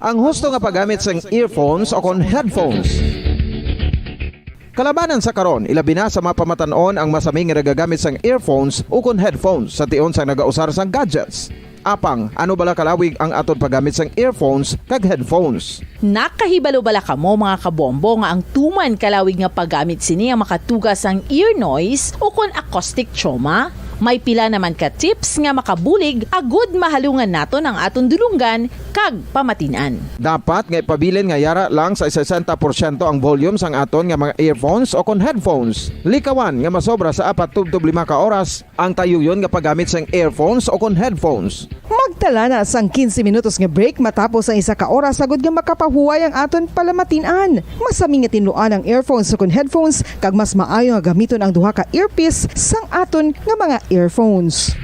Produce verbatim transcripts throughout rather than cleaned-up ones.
Ang husto nga paggamit sang earphones o kon headphones. Kalabanan sa karon, ilabi na sa mga pamatan-on ang masami nga nagagamit sang earphones o kon headphones sa tion sang nagausar sang gadgets. Apang, ano bala kalawig ang aton paggamit sang earphones kag headphones? Nakahibalo bala kamo, mga kabombo, nga ang tuman kalawig nga paggamit sini ang makatuga sang ear noise o kon acoustic trauma? May pila naman ka tips nga makabulig agud mahalungan naton ang aton dulonggan kag pamatin-an. Dapat nga ipabilin nga yara lang sa sesenta porsyento ang volume sang aton nga mga earphones o kon headphones. Likawan nga masobra sa apat tubtob lima ka oras ang tayuyon nga paggamit sang earphones o kon headphones. Magtala na sang quince minutos nga break matapos ang isa ka oras agud nga makapahuway ang aton palamatin-an. Masami nga tinluan ang earphones ukon headphones, kag mas maayo nga gamiton ang duha ka earpiece sang aton nga mga earphones.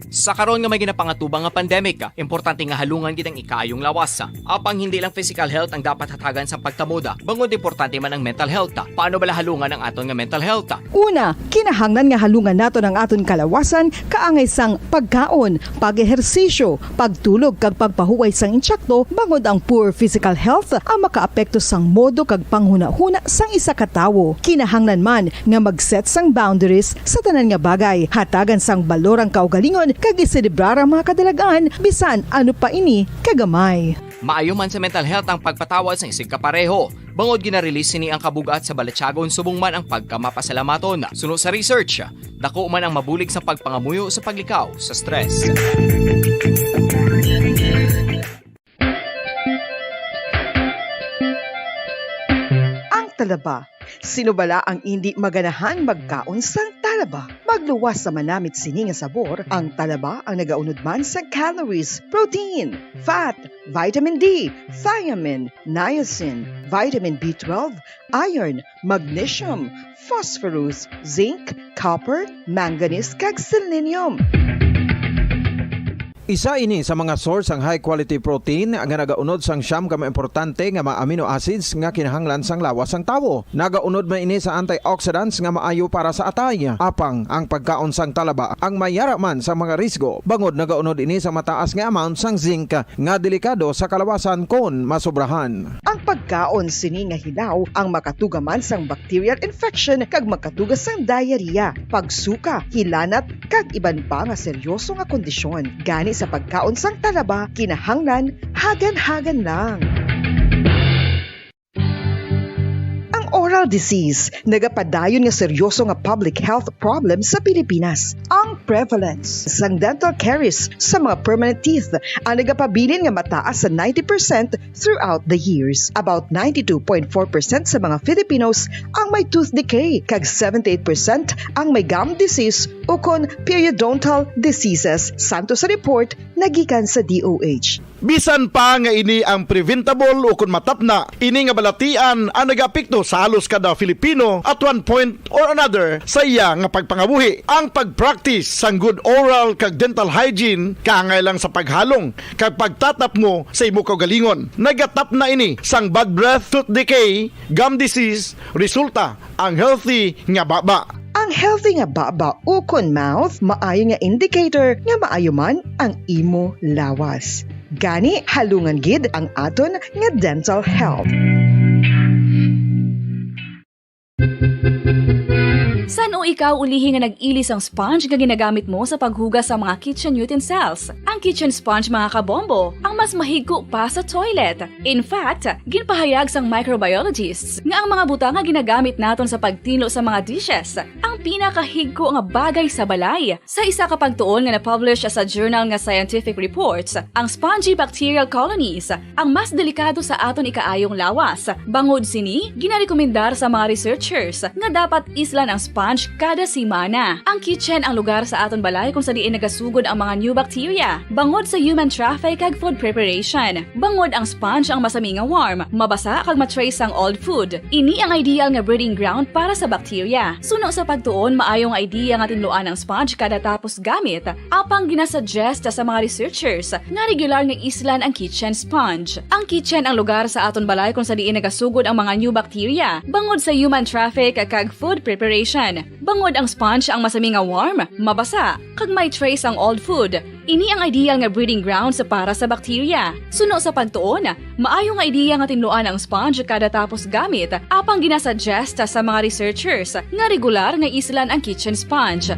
Sa karon nga may ginapangatubang nga pandemic, importante nga halungan gid ang ikaayong lawas. Apang hindi lang physical health ang dapat hatagan sang pagtamod, bangod importante man ang mental health. Paano bala halungan ang aton nga mental health? Una, kinahanglan nga halungan naton ang aton kalawasan kaangay sang pagkaon, pag-ehersisyo, pagtulog, kag pagpahuway sang intsakto, bangod ang poor physical health ang makaapekto sang modo kag panghunahuna sang isa ka tawo. Kinahanglan man nga mag-set sang boundaries sa tanan nga bagay, hatagan sang balor ang kaugalingon, kag iselebrar ang mga kadalag-an, bisan ano pa ini kagamay. Maayo man sa mental health ang pagpatawad sang isigkapareho, bangod gina-release sini ang kabug-at sa balatyagon subong man ang pagkamapasalamaton. Suno sa research, dako man ang mabulig sa pagpangamuyo sa paglikaw sa stress. Ang talaba. Sino bala ang indi maganahan magkaon sang talaba? Magluwas sa manamit sini nga sabor, ang talaba ang nagaunod man sa calories, protein, fat, vitamin D, thiamine, niacin, vitamin B twelve, iron, magnesium, phosphorus, zinc, copper, manganese, kag selenium. Isa ini sa mga source sang high quality protein nga nagaunod sang siyam ka mga importante nga mga amino acids nga kinahanglan sang lawas sang tawo. Nagaunod man ini sa antioxidants nga maayo para sa atay. Apang ang pagkaon sang talaba ang may yara man sa mga risgo, bangod nagaunod ini sa mataas nga amount sang zinc nga delikado sa kalawasan kon masobrahan. Ang pagkaon sini nga hilaw ang makatuga man sang bacterial infection kag makatuga sang diarrhea, pagsuka, hilanat, kag iban pa nga seryoso nga kondisyon. Gani sa pagkaon sang talaba, kinahanglan hagan-hagan lang. Ang oral disease nagapadayon nga seryoso nga public health problem sa Pilipinas. Ang prevalence sang dental caries sa mga permanent teeth ang nagapabilin nga mataas sa ninety percent throughout the years. About ninety-two point four percent sa mga Filipinos ang may tooth decay, kag seventy-eight percent ang may gum disease ukon periodontal diseases, santo sa report nagikan sa D O H. Bisan pa nga ini ang preventable ukon matapna, ini nga balatian ang nagaapekto sa halos kada Filipino at one point or another sa iya nga pagpangabuhi. Ang pag-practice sang good oral kag dental hygiene kaangay lang sa paghalong kag pagtatapngo sa imo kaugalingon. Nagatapna ini sang bad breath, tooth decay, gum disease, resulta ang healthy nga baba. Ang healthy nga baba ukon mouth maayo nga indicator nga maayo man ang imo lawas. Gani, halungan gid ang aton nga dental health. San-o ikaw ulihi nga nag-ili sang sponge nga ginagamit mo sa paghugas sa mga kitchen utensils? Ang kitchen sponge, mga kabombo, ang mas mahigko pa sa toilet. In fact, ginpahayag sang microbiologists nga ang mga butang nga ginagamit naton sa pagtinlo sa mga dishes ang pinakahigko nga bagay sa balay. Sa isa ka pagtuon nga na-publish sa journal nga Scientific Reports, ang spongy bacterial colonies ang mas delikado sa aton ikaayong lawas. Bangod sini, ginarekomendar sa mga researchers nga dapat islan ang sponge kada semana. Ang kitchen ang lugar sa aton balay kung sa diin nagasugod ang mga new bacteria, bangod sa human traffic kag food preparation. Bangod ang sponge ang masami nga warm, mabasa kag ma-trace sang old food. Ini ang ideal nga breeding ground para sa bacteria. Suno sa pag Tuon, maayo nga idea nga tinluan ang sponge kada tapos gamit. Apang ginasuggest sa mga researchers nga regular nga islan ang kitchen sponge. Ang kitchen ang lugar sa aton balay kung sa diin nagasugod ang mga new bacteria bangod sa human traffic kag food preparation. Bangod ang sponge ang masami nga warm, mabasa, kag may trace ang old food. Ini ang ideal nga breeding grounds para sa bakterya. Suno sa pagtuon, maayo nga ideya nga tinluan ang sponge kada tapos gamit, apang ginasuggest sa mga researchers nga regular nga islan ang kitchen sponge.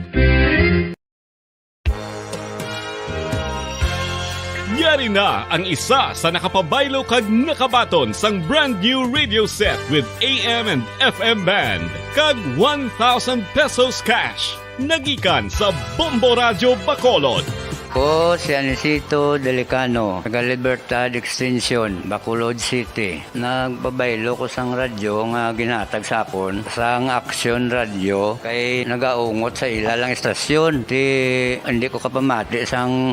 Yari na ang isa sa nakapabaylo kag nakabaton sang brand new radio set with A M and F M band kag one thousand pesos cash. Nagikan sa Bombo Radyo Bacolod. Ko si Anisito Delicano, taga Libertad Extension, Bacolod City. Nagpabaylo ko sang radyo nga ginhatag sa akon sang Action Radyo kay nagaungot sa ila lang istasyon. Ti, hindi ko kapamati sang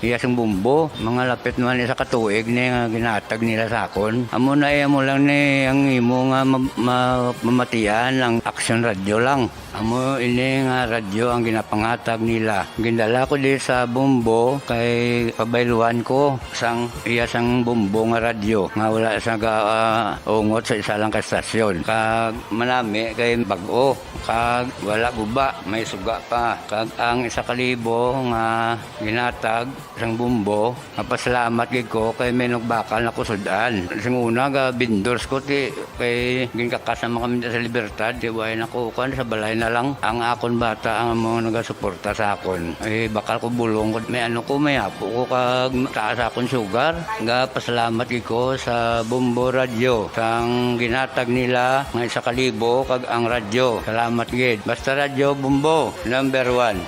iya sing bumbo. Mga lapit naman isa ka tuig ni nga ginhatag nila sa akon. Amo na, eh, amo lang ni ang imo nga ma-, ma-, mamatian ang Action Radyo lang. Amo ini nga radyo ang ginapanghatag nila. Gindala ko di sa Bombo kay pabayluhan ko sang iya sang Bombo nga radyo nga wala sa ga, ah, ungot sa isa lang ka estasyon. Kag manami kay bag-o, kag wala guba, may suga pa. Kag ang isa ka libo nga ginhatag sang Bombo, mapasalamat gid ko kay may nagbakal na ko sud-an. Sing una, ga vendors ko, ti, kay ginkakas naman kami sa Libertad, ti, way na ko, kuwan, sa balay na lang. Ang akon bata ang mga nagasuporta sa akon. Eh, bakal ko bulong ko, may ano ko, may apo ko, kag taas akon sugar. Ga pasalamat gid ko sa Bombo Radyo, sang ginhatag nila nga isa ka libo, kag ang radyo. Salamat gid. Basta Radyo Bombo, number one.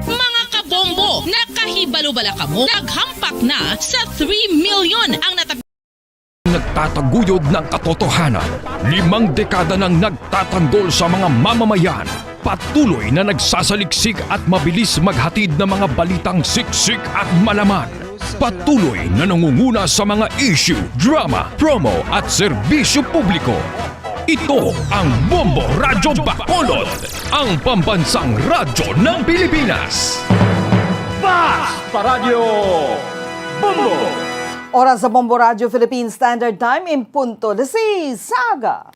Mga kabombo, nakahibalo bala kamo? Naghampak na sa three million ang natag- Nagtataguyod ng katotohanan. Limang dekada nang nagtatanggol sa mga mamamayan. Patuloy na nagsasaliksik at mabilis maghatid ng mga balitang siksik at malaman. Patuloy na nangunguna sa mga issue, drama, promo at serbisyo publiko. Ito ang Bombo Radyo Bacolod, ang pambansang radyo ng Pilipinas. Basta Radyo Bombo! Oras sa Bombo Radyo Philippine Standard Time, in punto las seis sa aga.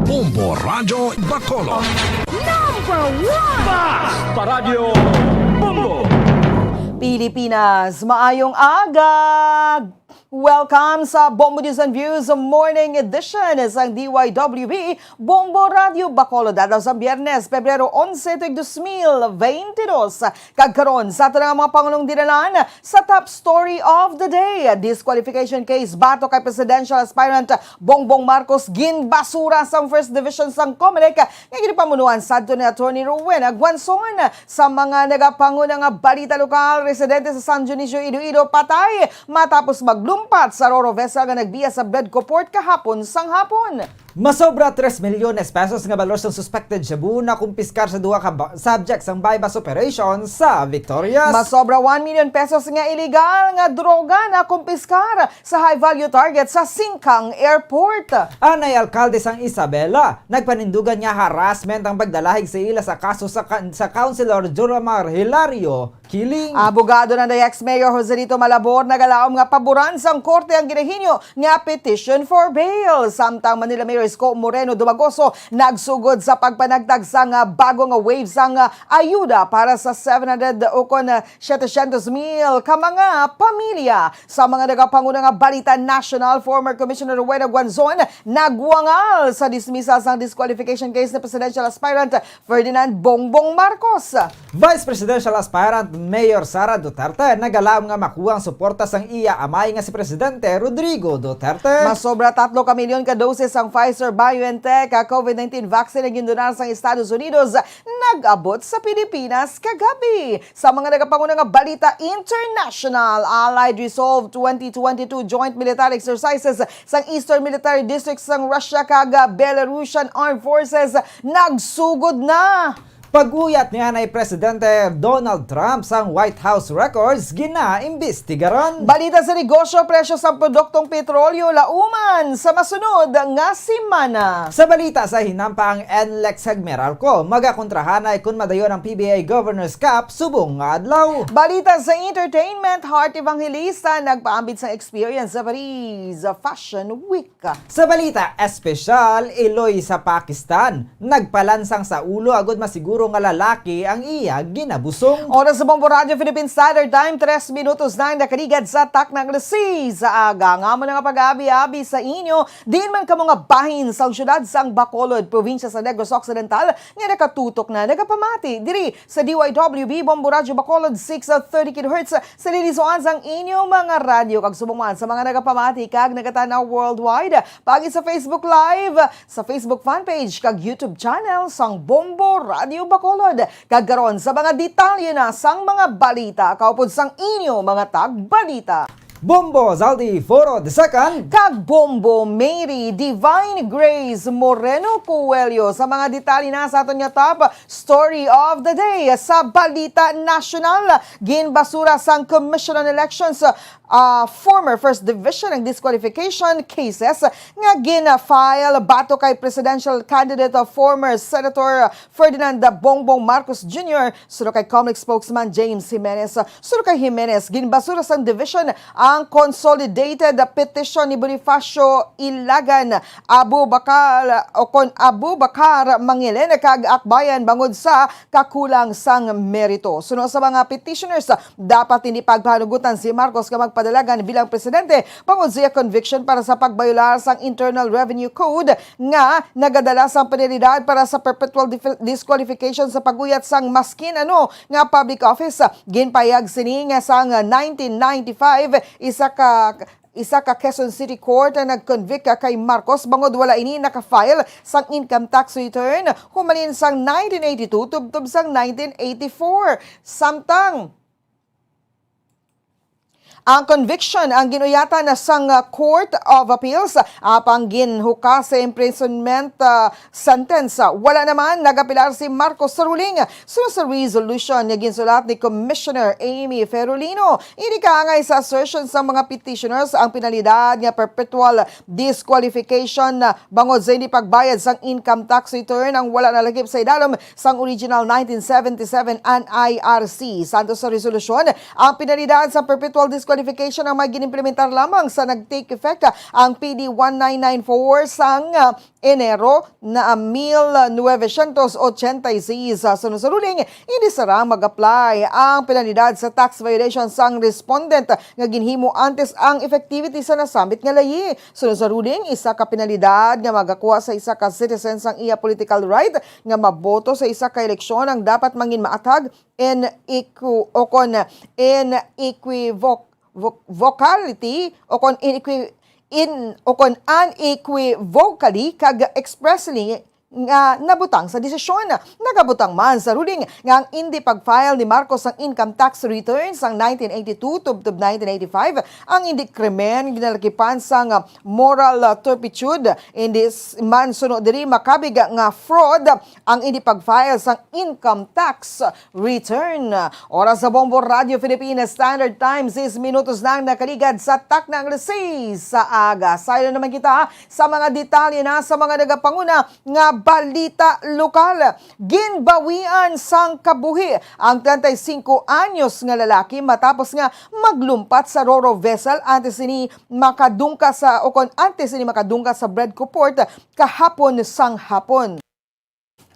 Bombo Radyo Bacolod. Number one! Basta Radyo Bombo! Pilipinas, maayong aga! Welcome sa Bombo News and Views Morning Edition sang D Y W B Bombo Radyo Bacolod, adlaw sa Biyernes, Pebrero onse, tuig dos mil beintidos. Kag karon, sa aton nga mga pangulong dinalan, sa top story of the day, disqualification case batok kay presidential aspirant Bongbong Marcos, ginbasura sang First Division sang Comelec nga ginipamunuan sadto ni Attorney Rowena Guanzon. Sa mga nagapanguna nga balita lokal, residente sa San Dionisio, Iloilo, patay matapos maglumpat sa Roro vessel nga nagbiya sa Bledco Port kahapon sang hapon. Masobra tres milyones pesos nga balor sang suspected shabu nakumpiskar sa duha ka ba-, subject sang buy-bust operation sa Victorias. Masobra one million pesos nga iligal nga droga nakumpiskar sa high-value target sa Singcang Airport. Anay alkalde sang Isabela, nagpanindugan nga harassment ang pagdalahig sa ila sa kaso sa kan-, sa Councilor Joramar Hilario killing. Abogado na ni ex-mayor Joselito Malabor nagalaom nga paboran sang korte ang ginahinyo nga petition for bail. Samtang Manila Mayor Isko Moreno Dumagoso nagsugod sa pagpanagtag sang bago nga wave sang ayuda para sa seven hundred ukon setecientos mil ka mga pamilya. Sa mga nagapanguna nga balita national, former Commissioner Rowena Guanzon nagwangal sa dismissal sang disqualification case ni presidential aspirant Ferdinand Bongbong Marcos. Vice presidential aspirant Mayor Sara Duterte nagalaom nga makuha ang suporta sang iya amay nga si Presidente Rodrigo Duterte. Masobra tatlo ka milyon ka doses sang Pfizer-BioNTech COVID nineteen vaccine nga gindonar sang Estados Unidos nag-abot sa Pilipinas kagabi. Sa mga nagapanguna nga balita international, Allied Resolve twenty twenty-two joint military exercises sang Eastern Military District sang Russia kag Belarusian Armed Forces nagsugod na. Pag-uyat ni anay Presidente Donald Trump sang White House records ginaimbestigaran. Balita sa negosyo, presyo sang produktong petrolyo lauman sa masunod nga semana. Sa balita sa hinampa, ang NLEX kag Meralco magakontrahanay kon madayon ang PBA Governor's Cup subong nga adlaw. Balita sa entertainment, Heart Evangelista nagpaambit sang experience sa Paris Fashion Week. Sa balita espesyal, iloy sa Pakistan nagpalansang sa ulo agod masiguro nga lalaki ang iya ginabusong. Oras sa Bombo Radio Philippine Standard Time, tres minutos na ang nakaligad sa takna alas sais sa aga. Nga mo na nga pag-abi-abi sa inyo, diin man kamo nga bahin sang siyudad sang Bacolod, probinsya sa Negros Occidental, nga nakatutok na nagapamati diri sa D Y W B Bombo Radio Bacolod, six thirty kilohertz, sa lilisuan sang inyo mga radyo, kag subong man sa mga nagapamati kag nagatan-aw worldwide, pagi sa Facebook Live, sa Facebook fan page, kag YouTube channel sang Bombo Radio Bacolod. Kag karon, sa mga detalye na sang mga balita, kaupod sang inyo mga tagbalita. Bombo Zaldi Foro the second. Kag Bombo Mary Divine Grace Moreno Coelho sa mga detalye na sa aton nga top story of the day. Sa balita nasyonal, ginbasura sang Commission on Elections, ah, former First Division ang disqualification cases nga gina-file batok kay presidential candidate of former Senator Ferdinand Bongbong Marcos Junior, suno kay Comelec spokesman James Jimenez. Suno kay Jimenez, ginbasura sang division ang consolidated petition ni Bonifacio Ilagan, Abu Bakal, o kon Abu Bakar Mangelen kag Akbayan bangod sa kakulang sang merito. Suno sa mga petitioners, dapat hindi pagpahanugutan si Marcos nga magpadalagan bilang presidente bangod sa iya conviction para sa pagbayolar sang Internal Revenue Code nga nagadala sang penalidad para sa perpetual dif-, disqualification sa pag-uyat sang maskin ano nga public office. Ginpahayag sini nga sang nineteen ninety-five, isa ka isa ka Quezon City Court ang nag-convict kay Marcos bangod wala ini naka-file sang income tax return humalin sang nineteen eighty-two tubtob sang nineteen eighty-four. Samtang ang conviction ang gin-uyatan na sang, ah, Court of Appeals, apang ginhukas sa imprisonment, ah, sentence. Wala naman nagapilar si Marcos sa ruling. Suno sa resolution nga ginsulat ni Commissioner Amy Ferrolino, ini kaangay sa assertion sang mga petitioners ang penalidad nga perpetual disqualification, ah, bangod sa hindi pagbayad sang income tax return ang wala nalakip sa idalom sang original nineteen seventy-seven N I R C. Santos sa resolusyon, ang penalidad sa perpetual disqualification ang may ginimplementar lamang sa nag-take effect ang P D one nine nine four sang, ah, Enero na mil novecientos ochenta y seis. Sa sunod sa ruling, hindi sarang mag-apply ang penalidad sa tax violation sang respondent nga ginhimo antes ang effectivity sa nasambit nga layi. Sunod sa ruling, isa ka penalidad nga magakuha sa isa ka citizen sang iya political right nga maboto sa isa ka eleksyon ang dapat mangin maathag in equ-, o kon in equivoc-, voc-, vocality o kon in equi-, in, o kon unequivocally kag expressly nga nabutang sa desisyon. Nagabutang man sa ruling nga ang indi pag-file ni Marcos sang income tax return sang nineteen eighty-two tubtob nineteen eighty-five, ang indi krimen ginalakipan sang moral turpitude, indi s-, man suno diri makabig nga fraud ang indi pag-file sang income tax return. Oras sa Bombo Radio Philippines Standard Time, sis minutos na ang nakaligad sa takna alas sais sa aga. Saylo naman kita sa mga detalye na sa mga nagapanguna nga balita lokal. Ginbawian sang kabuhi ang treinta y cinco anyos nga lalaki matapos nga maglumpat sa ro-ro vessel antes ini makadungka sa, o kon antes ini makadungka sa Bredco Port kahapon sang hapon.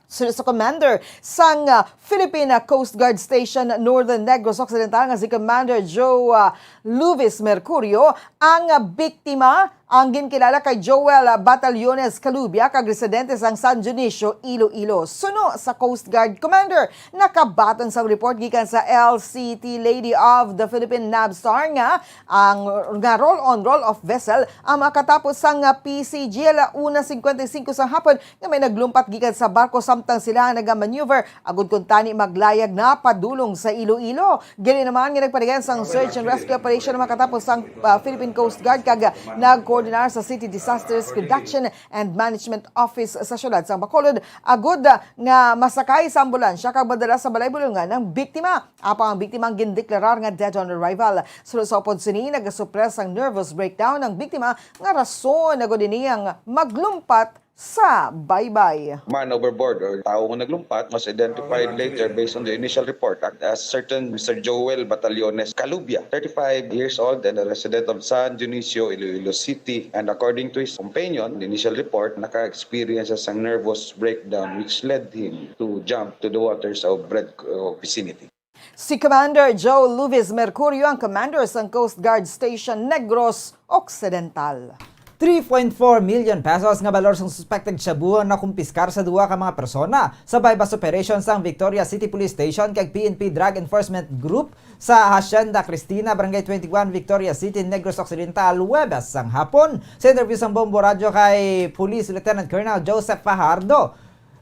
Suno sa commander sang, ah, Philippine Coast Guard Station Northern Negros Occidental nga si Commander Joe, ah, Luvis Mercurio, ang, ah, biktima ang ginkilala kay Joel, ah, Batallones Calubia kag residente sang San Dionisio, Iloilo. Suno sa Coast Guard Commander, nakabaton sang report gikan sa L C T Lady of the Philippine Navstar nga ang, nga roll-on, roll-off vessel ang makatapos sang, ah, P C G la una cincuenta y cinco sa hapon nga may naglumpat gikan sa barko samtang sila nagamaneuver agud kuntani maglayag na padulong sa Iloilo. Gani naman nga nagpadayon sang search and rescue operation makatapos sang, ah, Philippine Coast Guard kag nag koordinar sa City Disasters Reduction and Management Office sa siyudad sang Bacolod, agud nga masakay sa ambulansya kag madala sa balay bulungan ang biktima. Apang ang biktima ang gindeklarar nga dead on arrival. Sulod sa upod sini, nagasupres ang nervous breakdown ang biktima, nga rason agud ini ang maglumpat sa baybay. Man overboard or tawo nga naglumpat was identified later based on the initial report as certain Mister Joel Batallones Calubia, thirty-five years old and a resident of San Dionisio, Iloilo City, and according to his companion, the initial report, naka-experience siya sang nervous breakdown which led him to jump to the waters of Red, uh, vicinity. Si Commander Joe Luvis Mercurio ang commander sang Coast Guard Station Negros Occidental. Three point four million pesos nga balor sang suspected shabu ang nakumpiskar sa duha ka mga persona sa buy-bust operation sang Victoria City Police Station kag P N P Drug Enforcement Group sa Hacienda Cristina, Barangay twenty-one, Victoria City, Negros Occidental, Huwebes sang hapon. Sa interview sang Bombo Radyo kay Police Lieutenant Colonel Joseph Fajardo,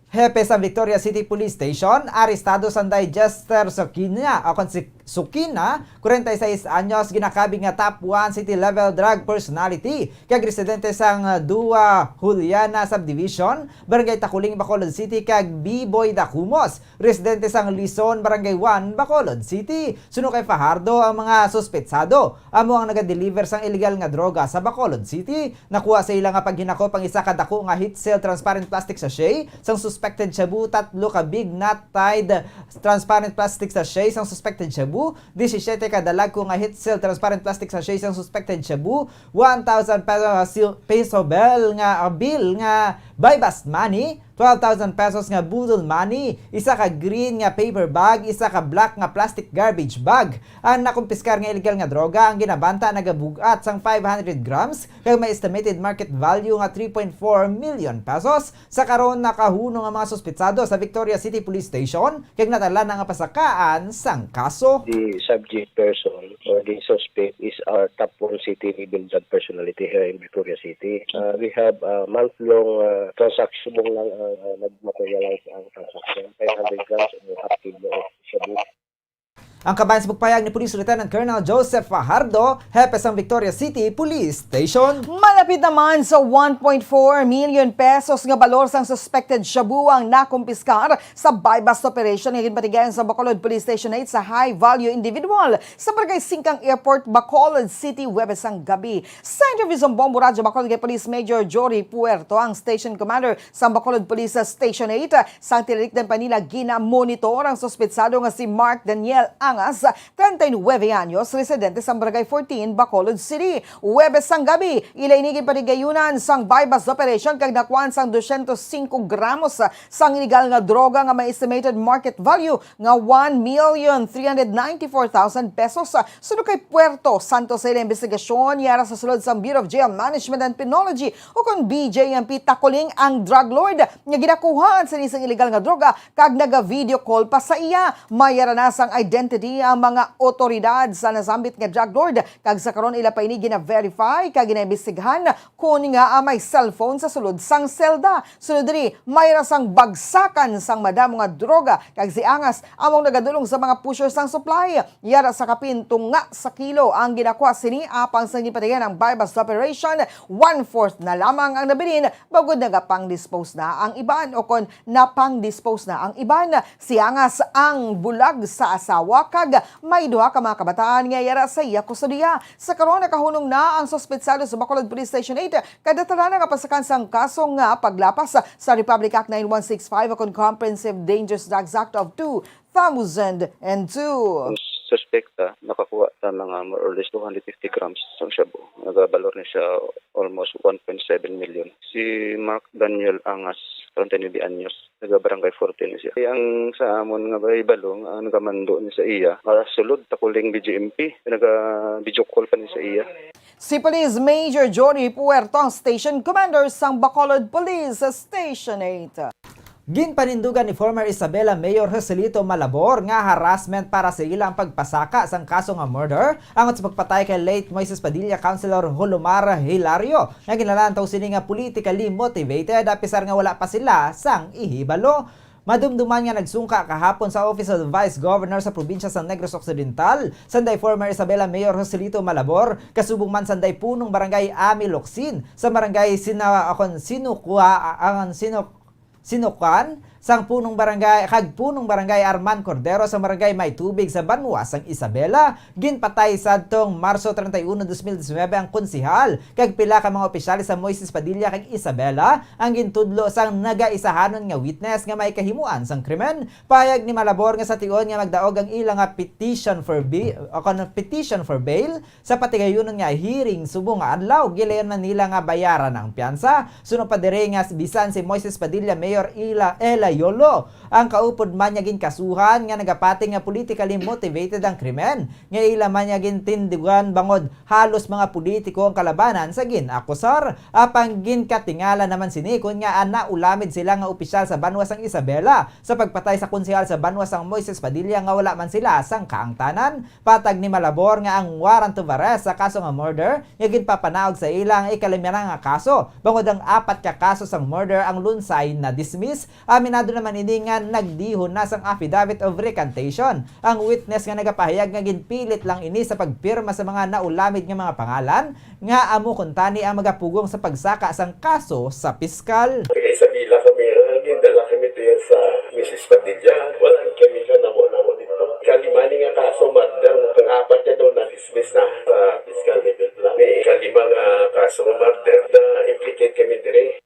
hepe sang Victoria City Police Station, arestado sang Digester Sukina, o kon si Sukina, kwarenta y seis anyos, ginakabig nga top one city level drug personality, kag residente sang Dua Juliana Subdivision, Barangay Taculing, Bacolod City, kag B-Boy Dacumos, residente sang Lison, Barangay one, Bacolod City. Suno kay Fajardo, ang mga suspetsado amo ang nagadeliver sang illegal nga droga sa Bacolod City. Nakuha sa ila nga paghinakop ang isa ka dako nga heat-sealed transparent plastic sachet sang suspected shabu, tatlo ka big knot-tied transparent plastic sachet sang suspected shabu, disisiete ka dalagko nga heat-sealed transparent plastic sachet sang suspected shabu, one thousand peso, sil-, peso bill nga, ah, bill nga buy-bust money, twelve thousand pesos nga boodle money, isa ka green nga paper bag, isa ka black nga plastic garbage bag. Ang nakumpiskar nga illegal nga droga ang ginabanta nagabug-at sang five hundred grams kag may estimated market value nga three point four million pesos. Sa karon, nakahunong ang mga suspitsado sa Victoria City Police Station kag natala na nga pasakaan sang kaso. The subject person or the suspect is our top one city level drug personality here in Victoria City. Uh, we have a month-long, uh, transaction lang ang, uh, nag-materialize ang transaction, five hundred grams or half kilo of shabu. Ang kabahin sa pagpahayag ni Police Lieutenant Colonel Joseph Fajardo, hepe sang Victoria City Police Station. Malapit naman sa one point four million pesos nga balor sang suspected shabu ang nakumpiskar sa buy-bust operation nga ginpatigayon sa Bacolod Police Station eight sa high value individual sa Barangay Singkang Airport, Bacolod City, Huwebes sang gabi. Sa interview sa Bombo Radyo Bacolod kay Police Major Jory Puerto, ang station commander sa Bacolod Police Station eight, sang tinalikdan pa nila ginamonitor ang suspetsado nga si Mark Daniel Angas, treinta y nueve anyos, residente sa Barangay fourteen, Bacolod City. Huwebes sang gabi, ila ini ginpatigayunan sang buy-bust operation kag nakuan sang dosyentos singko gramos sang illegal nga droga nga may estimated market value nga one million three hundred ninety-four thousand pesos. Suno kay Puerto Santos, sa ila investigasyon, yara sa sulod sang Bureau of Jail Management and Penology, o kon B J M P, Taculing ang drug lord nga ginakuhaan sa isang illegal nga droga kag naga-video call pa sa iya. May yara na sang identity ang mga otoridad sa nasambit nga drug lord, kag sa karon ila pa ini gina-verify kag ginaimbestigahan kon nga, ah, may cellphone sa sulod sang selda. Sunod diri, may yara sang bagsakan sang madamo nga droga, kag si Angas amo ang nagadulong sa mga pusher sang supply. Yara sa kapin tunga sa kilo ang ginakuha sini, apang sa ginpatigayon ang buy-bust operation, one-fourth na lamang ang nabilin, bangod nagapang-dispose na ang iban, o kon napang-dispose na ang iban. Si Angas ang bulag sa asawa, kag may duha ka mga kabataan nga yara sa iya kustodiya. Sa karon, nakahunong na ang suspetsado sa Bacolod Police Station eight, kag natala na nga pasakan sang kaso nga paglapas sa Republic Act nine one six five, o kon Comprehensive Dangerous Drugs Act of two thousand and two. Ang suspekta, nakakuha ta mga more or less two hundred fifty grams sang shabu. Nagabalor ni siya almost one point seven million. Si Mark Daniel Angas, treinta y nueve anyos, taga Barangay fourteen siya. Ang sa amon nga bahibalo, ang nagamando ni sa iya, para sulod Taculing B J M P, naga-video call pa ni sa iya. Si Police Major Jory Puerto ang Station Commander sang Bacolod Police Station eight. Ginpanindugan ni former Isabela Mayor Joselito Malabor nga harassment para sa ila ang pagpasaka sang kaso nga murder angot sa pagpatay kay late Moises Padilla, Councilor Jolomar Hilario, nga ginlalantaw sini nga politically motivated, apisar nga wala pa sila sang ihibalo. Madumduman nga nagsungka kahapon sa Office of the Vice Governor sa probinsya sa Negros Occidental, sanday former Isabela Mayor Joselito Malabor, kasubong man sanday punong barangay Ami Locsin, sa barangay Sina-, akon, Sinukwa-, ang Sinuk-, Sinukan, sang punong barangay, kag punong barangay Arman Cordero sa barangay May Tubig sa banwa sang Isabela. Ginpatay sadtong Marso treinta y uno, dos mil diecinuebe ang konsehal kag pila ka mga opisyales sa Moises Padilla kag Isabela ang gintudlo sang nagaisahanon nga witness nga may kahimuan sang krimen. Pahayag ni Malabor nga sa tion nga magdaog ang ila nga petition for bi-, o kon petition for bail, sa patigayunon nga hearing subong nga adlaw, gilayon man nila nga bayaran ang piyansa. Suno pa diri nga bisan si Moises Padilla, Mayor Ila, Ella Yolo, ang kaupod man niya ginkasuhan nga nagapati nga politically motivated ang krimen, nga ila man niya gintindugan bangod halos mga politiko ang kalabanan sa ginakusar. Apang ginkatingala naman sini kon nga naulamid sila nga opisyal sa banwa sang Isabela sa pagpatay sa konsehal sa banwa sang Moises Padilla nga wala man sila sang kaangtanan. Patag ni Malabor nga ang warrant of arrest sa kaso nga murder nga ginpapanaog sa ila ang ikalima na nga kaso, bangod ang apat ka kaso sang murder ang lunsay na-dismiss. Aminado naman ini nga nagdihon na sang affidavit of recantation ang witness nga nagapahayag nga ginpilit lang ini sa pagpirma sa mga naulamid nga mga pangalan nga amo kuntani ang magapugong sa pagsaka sang kaso sa piskal. Taga Isabela kami, ah, gindala kami diyan sa Misis Padilla. Wala kami ka namo-namo dito. Kalima ni nga kaso, murder. Ang apat niya daw na-dismiss na sa piskal level lang. May kalima nga kaso, murder, na-implicate kami dire.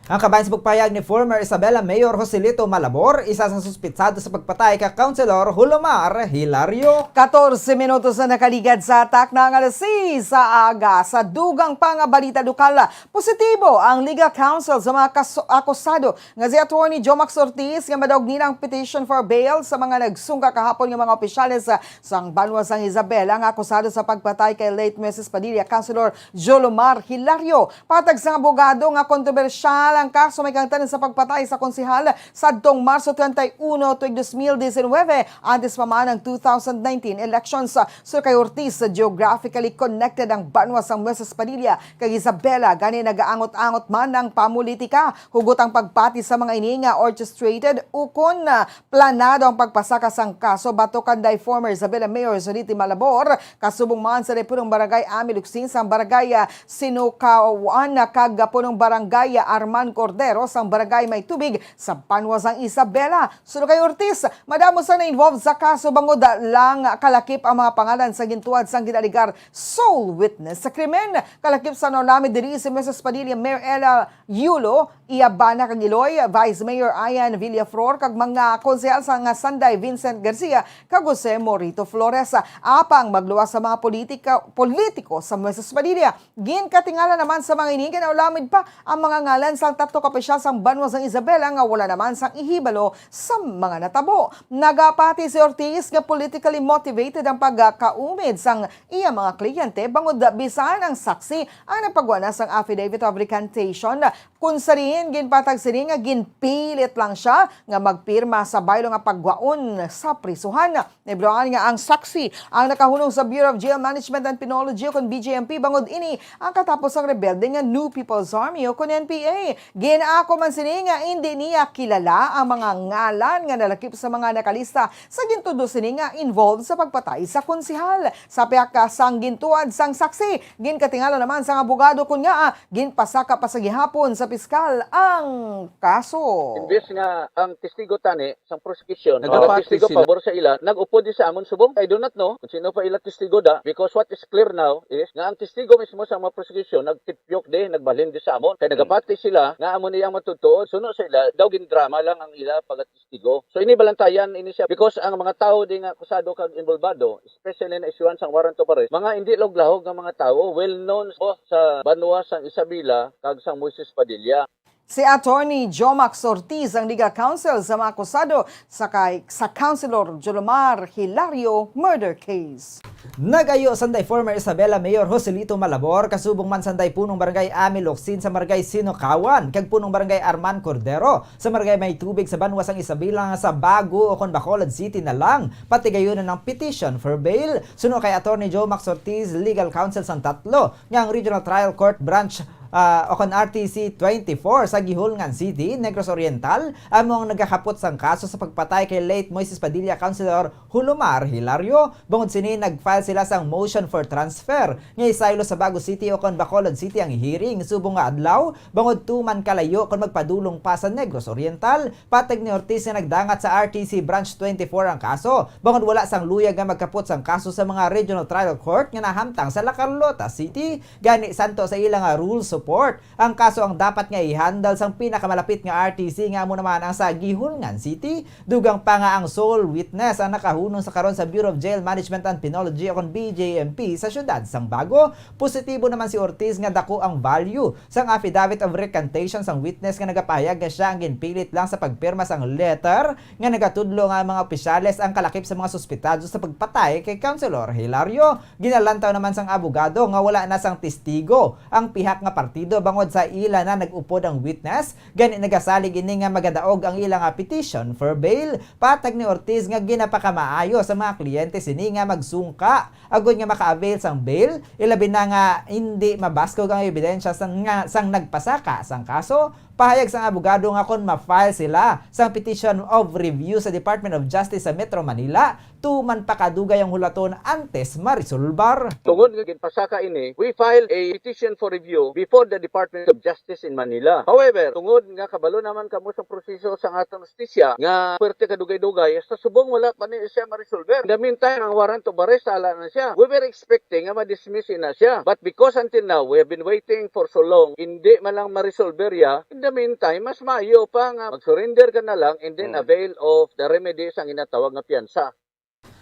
Ang kabahin sa pagpahayag ni former Isabela Mayor Joselito Malabor, isa sa suspitsado sa pagpatay ka Councilor Julomar Hilario. Katorse minutos na nakaligad sa takna nga alas seis sa aga. Sa dugang pa nga balita lokal, positibo ang legal counsel sa mga kaso-, akusado nga si Attorney Jomax Ortiz nga madaog nila ang petition for bail sa mga nagsungka kahapon nga mga opisyales, ah, sang banwa sang Isabela nga akusado sa pagpatay kay late Misis Padilla, Councilor Jolomar Hilario. Patag sang abogado nga kontrobersyal ang kaso may kaangtanan sa pagpatay sa konsehal sadtong Marso treinta y uno, tuig dos mil diecinuebe, antes pa man ang two thousand nineteen elections. Suno kay Ortiz, geographically connected ang banwa sang Moises Padilla kag Isabela, gani nagaangot-angot man ang pamulitika. Hugot ang pagpati sa mga ini nga orchestrated ukon, ah, planado ang pagpasaka sang kaso batok kanday former Isabela Mayor Joselito Malabor, kasubong man sanday punong barangay Ami Locsin sang barangay, ah, Sinukawan, kag punong barangay, ah, Arman Cordero sang barangay May Tubig sa banwa sang Isabela. Suno kay Ortiz, madamo sang na-involve sa kaso bangod lang kalakip ang mga pangalan sa gintuwad sang ginalegar sole witness sa krimen. Kalakip sa naulamid diri si Misis Padilla, Mayor Ella Yulo, iya bana kag iloy, Vice Mayor Ian Villaflor, kag mga konsehal sa nga sanday Vincent Garcia kag Jose Morito Flores. Apang magluwas sa mga politika, politiko sa Moises Padilla. Ginkatingala naman sa mga ini nga naulamid pa ang mga ngalan sang tatlo ka opisyal sang banwa sang Isabela nga wala naman sang ihibalo sa mga natabo. Nagapati si Ortiz nga politically motivated ang pagkaumid sang iya mga kliyente, bangod bisan ang saksi ang nagpagwa na sang affidavit of recantation. Kun sa diin, ginpatag sini nga ginpilit lang siya nga magpirma sa baylo nga pagwaon sa prisuhan. Nahibaloan nga ang saksi ang nakahunong sa Bureau of Jail Management and Penology, kon B J M P, bangod ini ang katapos sang rebelde nga New People's Army, kon N P A. Gin-ako man sini nga indi niya kilala ang mga ngalan nga nalakip sa mga nakalista sa gintudlo sini nga involved sa pagpatay sa konsehal. Sa pihak sang gintuwad sang saksi, ginkatingala naman sang abogado kon ngaa ginpasaka pa sa gihapon sa piskal ang kaso. Imbes nga ang testigo tani sang prosecution, nagapati testigo sila, pabor sa ila, nag-upod di sa amon subong. I do not know kung sino pa ila testigo da, because what is clear now is nga ang testigo mismo sa mga prosecution nagtipyok di, nagbalhin di sa amon. Kay, hmm, nagapati sila nga amo ni ang matutuo. Suno sa ila, daw gindrama lang ang ila pagtestigo. So, ini balantayan ini siya because ang mga tawo di nga akusado kag involbado, especially na isyuhan sang warrant of arrest, mga indi lahoglahog nga mga tawo, well known po sa banwa sang Isabela kag sang Moises Padilla. Si Attorney Jomax Ortiz ang legal counsel sa mga akusado sa kay, sa Councilor Jolomar Hilario murder case. Nag-ayo sanday former Isabela Mayor Joselito Malabor, kasubong man sanday punong barangay Ami Locsin sa barangay Sinukawan, kag punong barangay Arman Cordero sa barangay May Tubig sa banwa sang Isabela nga sa Bago o kon Bacolod City na lang patigayunon ang petition for bail. Suno kay Attorney Jomax Ortiz, legal counsel sang tatlo, nga ang Regional Trial Court Branch Ah, o kon R T C twenty-four sa Guihulngan City, Negros Oriental, amo ang nagakapot sang kaso sa pagpatay kay late Moises Padilla Councilor Hulomar Hilario. Bangod sini, nag-file sila sang motion for transfer nga isaylo sa Bago City o kon Bacolod City ang hearing subong nga adlaw, bangod tuman kalayo kon magpadulong pa sa Negros Oriental. Patag ni Ortiz nga nagdangat sa R T C Branch twenty-four ang kaso, bangod wala sang luyag nga magkapot sang kaso sa mga Regional Trial Court nga nahamtang sa La Carlota City. Gani, santo sa ila nga rule support, ang kaso ang dapat nga i-handle sang pinakamalapit nga R T C, nga amo naman ang sa Guihulngan City, dugang pa nga ang sole witness ang nakahunong sa karon sa Bureau of Jail Management and Penology o kon B J M P sa siyudad sang Bago. Positibo naman si Ortiz nga dako ang value sang affidavit of recantation sang witness nga nagapahayag nga siya ang ginpilit lang sa pagpirma sang letter nga nagatudlo nga ang mga opisyales ang kalakip sa mga suspetado sa pagpatay kay Councilor Hilario. Ginalantaw naman sang abogado nga wala na sang testigo ang pihak nga partido bangod sa ila na nag-upod ang witness, gani nagasalig ini nga magadaog ang ila nga petition for bail. Patag ni Ortiz nga ginapakamaayo sa mga kliyente sini nga magsungka agod nga maka-avail sang bail, ilabi na nga hindi mabaskog ang ebidensya sang, nga, sang nagpasaka sang kaso. Pahayag sang abogado nga kon ma-file sila sang petition of review sa Department of Justice sa Metro Manila, tuman pa kadugay ang hulaton antes marisolbar. Tungod nga ginpasaka ini, we filed a petition for review before the Department of Justice in Manila. However, tungod nga kabalo naman kamo sa proseso sa atong hustisya nga puwerte kadugay-dugay, sa subong wala pa ni siya ma-resolver. In the meantime, ang warrant of arrest, ala na siya. We were expecting nga ma-dismiss na siya. But because until now, we have been waiting for so long, hindi man lang ma-resolver ya. In the meantime, mas maayo pa nga mag-surrender ka na lang and then Hmm. avail of the remedy sa ginatawag nga piyansa.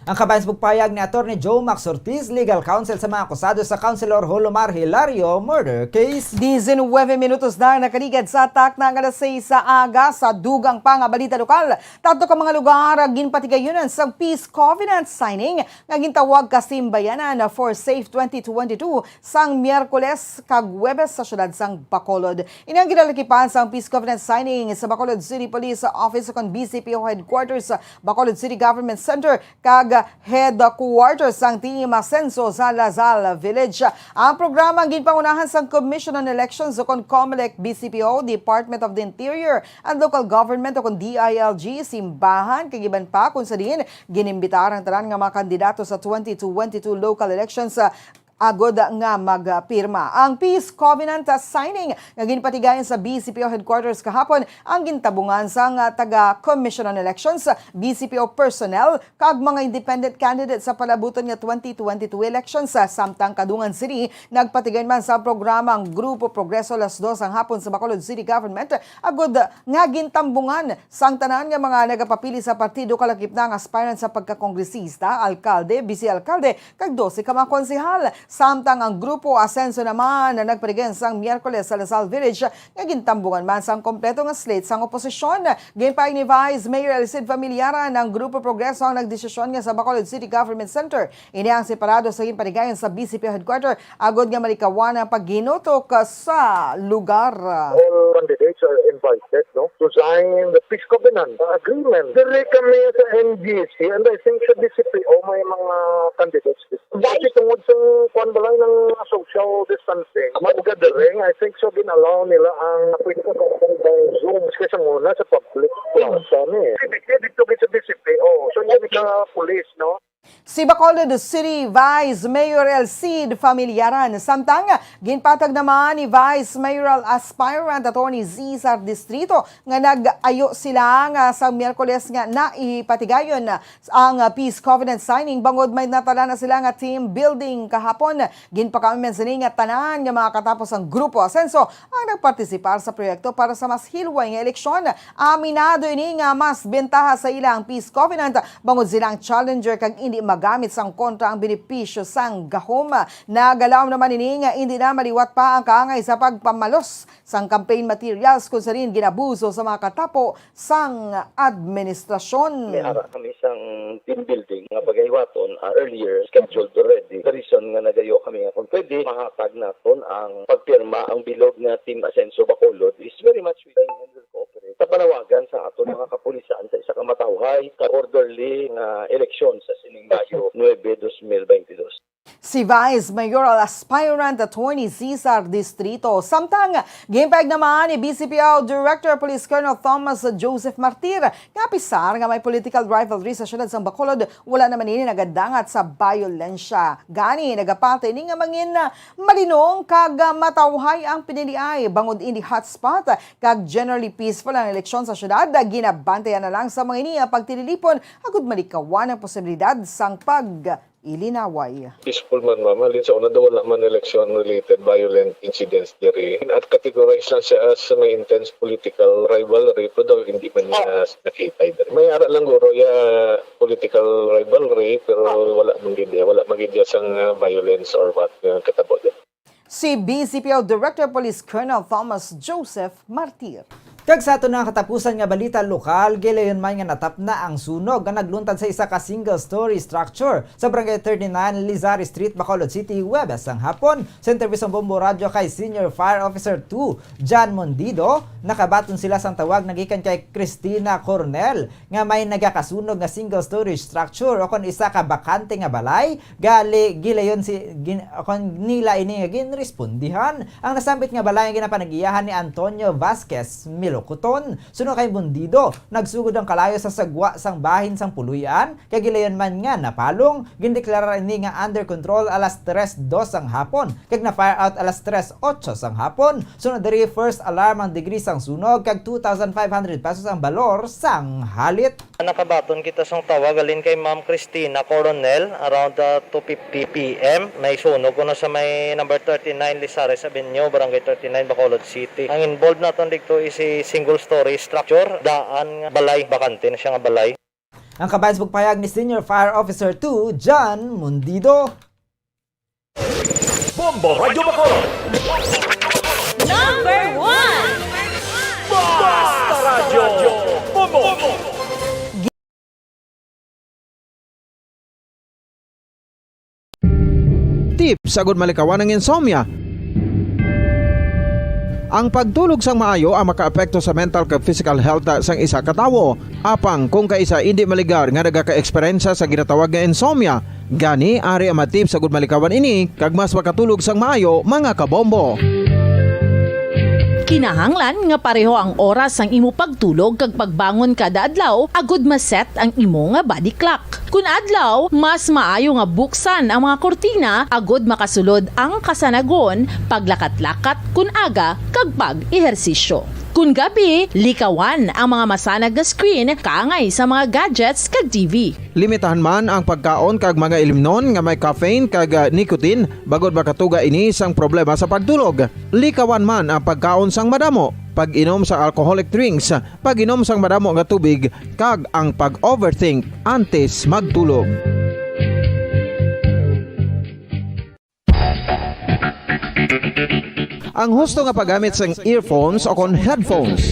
Ang kabahin sa pagpahayag ni Attorney Joe Max Ortiz, legal counsel sa mga akusado sa Councilor Jolomar Hilario murder case. Diecinueve minutos na nakaligad sa takna nga alas seis sa aga. Sa dugang pa nga balita lokal, tatlo ka mga lugar ang ginpatigayunan sang peace covenant signing nga gintawag Kasimbayanan for Safe twenty twenty-two sang Miyerkules kag Huwebes sa siyudad sang Bacolod. Ini ang ginalakipan sang peace covenant signing sa Bacolod City Police Office kon B C P O Headquarters, Bacolod City Government Center, kag headquarters sang Team Asenso sa Lazal Village. Ang programa ang ginpangunahan sang Commission on Elections o kon COMELEC, B C P O, Department of the Interior and Local Government o kon D I L G, simbahan, kag iban pa, kung sa diin ginimbitar ang tanan nga mga kandidato sa twenty twenty-two local elections, ah, agod nga magpirma. Ang peace covenant, ah, signing nga ginpatigayon sa B C P O headquarters kahapon ang gintabungan sang, ah, taga Commission on Elections, B C P O personnel, kag mga independent candidates sa palabuton nga twenty twenty-two elections. Samtang kadungan sini, nagpatigayon man sa programa ang Grupo Progreso alas dos ang hapon sa Bacolod City Government, agod nga gintambungan sang tanan nga mga nagapapili sa partido, kalakip na ang aspirant sa pagkakongresista, alkalde, bise-alkalde, kag dose ka mga konsehal. Samtang ang Grupo Asenso naman nagpatigayon sang Miyerkules sa Lazal Village, nga gintambungan man sang kompleto nga slate sang oposisyon. Ginpahayag ni Vice Mayor Elcid Familiaran, ang Grupo Progreso ang nagdesisyon nga sa Bacolod City Government Center ini ang separado sa ginpatigayon sa B C P headquarter, agod nga malikawan ang paghinutok sa lugar. All candidates are invited, no, to sign the peace covenant, uh, agreement. Diri kami sa M G C, and I think sa B C P O may mga candidates. Kasi tungod sa, kuwan ba lang, ng social distancing, mag-gathering, I think so, gin-allow nila ang pwede ka by Zoom kaysa muna sa public plaza ni. Dito, dito sa B C P O. So, hindi ka police, no? Si Bacolod City Vice Mayor Elcid Familiaran. Samtang ginpatag naman ni Vice Mayoral aspirant Attorney Cesar Distrito nga nag-ayo sila nga sa Miyerkules nga naipatigayon ang, ah, peace covenant signing, bangod may natala na sila nga team building kahapon. Ginpakaammen sini nga tanan nga mga katapos ang Grupo Asenso ang nagpartisipar sa proyekto para sa mas hilway nga eleksyon. Aminado ini nga mas bentaha sa ila ang peace covenant, bangod sila ang challenger kag indi magamit sang kontra ang benepisyo sang gahom. Nagalaom naman ini nga indi na maliwat pa ang kaangay sa pagpamalos sang campaign materials, kung sa diin ginabuso sa mga katapo sang administrasyon. May ara kami sang team building nga pagahiwaton, ah, earlier, scheduled already. The reason nga nagayo kami nga kung pwede, mahatag naton ang pagpirma. Ang bilog nga Team Asenso Bacolod is very much willing and will cooperate sa panawagan sa aton mga kapulisan sa isa ka matawhay, ka orderly nga eleksyon sa sining Mayo nuebe, dos mil baynte dos. Si Vice Mayoral Aspirant Attorney Cesar Distrito. Samtang, ginpahayag naman ni B C P O Director Police Colonel Thomas Joseph Martir nga apisar nga may political rivalry sa siyudad sang Bacolod, wala naman ini nagadangat sa bayolensya. Gani, nagapati ini nga mangin malinong kag matawhay ang piniliay bangod ini hotspot kag generally peaceful ang eleksyon sa siyudad. Ginabantayan na lang sa mga ini ang pagtililipon agud malikawan ang posibilidad sang pag-ilinaway. Peaceful man, ma'am. Halin sa una daw, wala man election-related violent incidents diri. At categorize lang siya as may intense political rivalry, pero daw hindi man niya nakita diri. May ara lang guro ya political rivalry, pero wala man gid, wala man gid ya sang, ah, violence or what, ah, katabo diri. Si B C P O Director Police Colonel Thomas Joseph Martir. Kag sa aton nga katapusan nga balita lokal, gilayon man nga natapna ang sunog nga nagluntad sa isa ka single-story structure sa Barangay thirty-nine Lizari Street, Bacolod City, Huwebes sang hapon. Sa interview sang Bombo Radyo kay Senior Fire Officer two John Mondido, nakabaton sila sang tawag nagikan kay Christina Coronel nga may nagakasunog nga single-story structure o kon isa ka bakante nga balay. Gali, gilayon si, gin-, kon nila ini nga ginrespondihan. Ang nasambit nga balay nga ginapanagiyahan ni Antonio Vasquez Milocoton. Suno kay Mondido, nagsugod ang kalayo sa sagwa sang bahin sang puloy-an, kay gilayon man nga napalong. Gindeklara ini nga under control alas tres dos sang hapon, kag na-fire out alas tres otso sang hapon. Sunod diri, first alarm ang degree sang sunog, kag two thousand five hundred pesos ang balor sang halit. Nakabaton kita sang tawag halin kay Ma'am Christina Coronel around, ah, two fifty P M. May sunog kuno sa may number thirty-nine Lizares Avenue, Barangay thirty-nine, Bacolod City. Ang involved naton dito is a single story structure, daan nga balay, bakante na siya nga balay. Ang kabahin sa pagpahayag ni Senior Fire Officer two John Mundido. Bombo Radyo Bacolod. Number one. Basta Radyo Bombo. Tips agud malikawan ang insomnia. Ang pagtulog sang maayo ang makaapekto sa mental kag physical health sang isa ka tawo. Apang kung kaisa indi maligar nga nagaka-eksperyensya sa ginatawag nga insomnia, gani ari ang mga tips agud malikawan ini kag mas makatulog sang maayo, mga kabombo. Kinahanglan nga pareho ang oras sang imo pagtulog kag pagbangon kada adlaw agud ma-set ang imo nga body clock. Kun adlaw, mas maayo nga buksan ang mga kurtina agud makasulod ang kasanagon, paglakat-lakat kun aga, kag pag-ehersisyo. Kun gabi, likawan ang mga masanag nga screen kaangay sa mga gadgets kag T V. Limitahan man ang pagkaon kag mga ilimnon nga may caffeine kag, ah, nicotine, bangod makatuga ini sang problema sa pagtulog. Likawan man ang pagkaon sang madamo, pag-inom sang alcoholic drinks, pag-inom sang madamo nga tubig, kag ang pag-overthink antes magtulog. Ang husto nga paggamit sang earphones o kon headphones.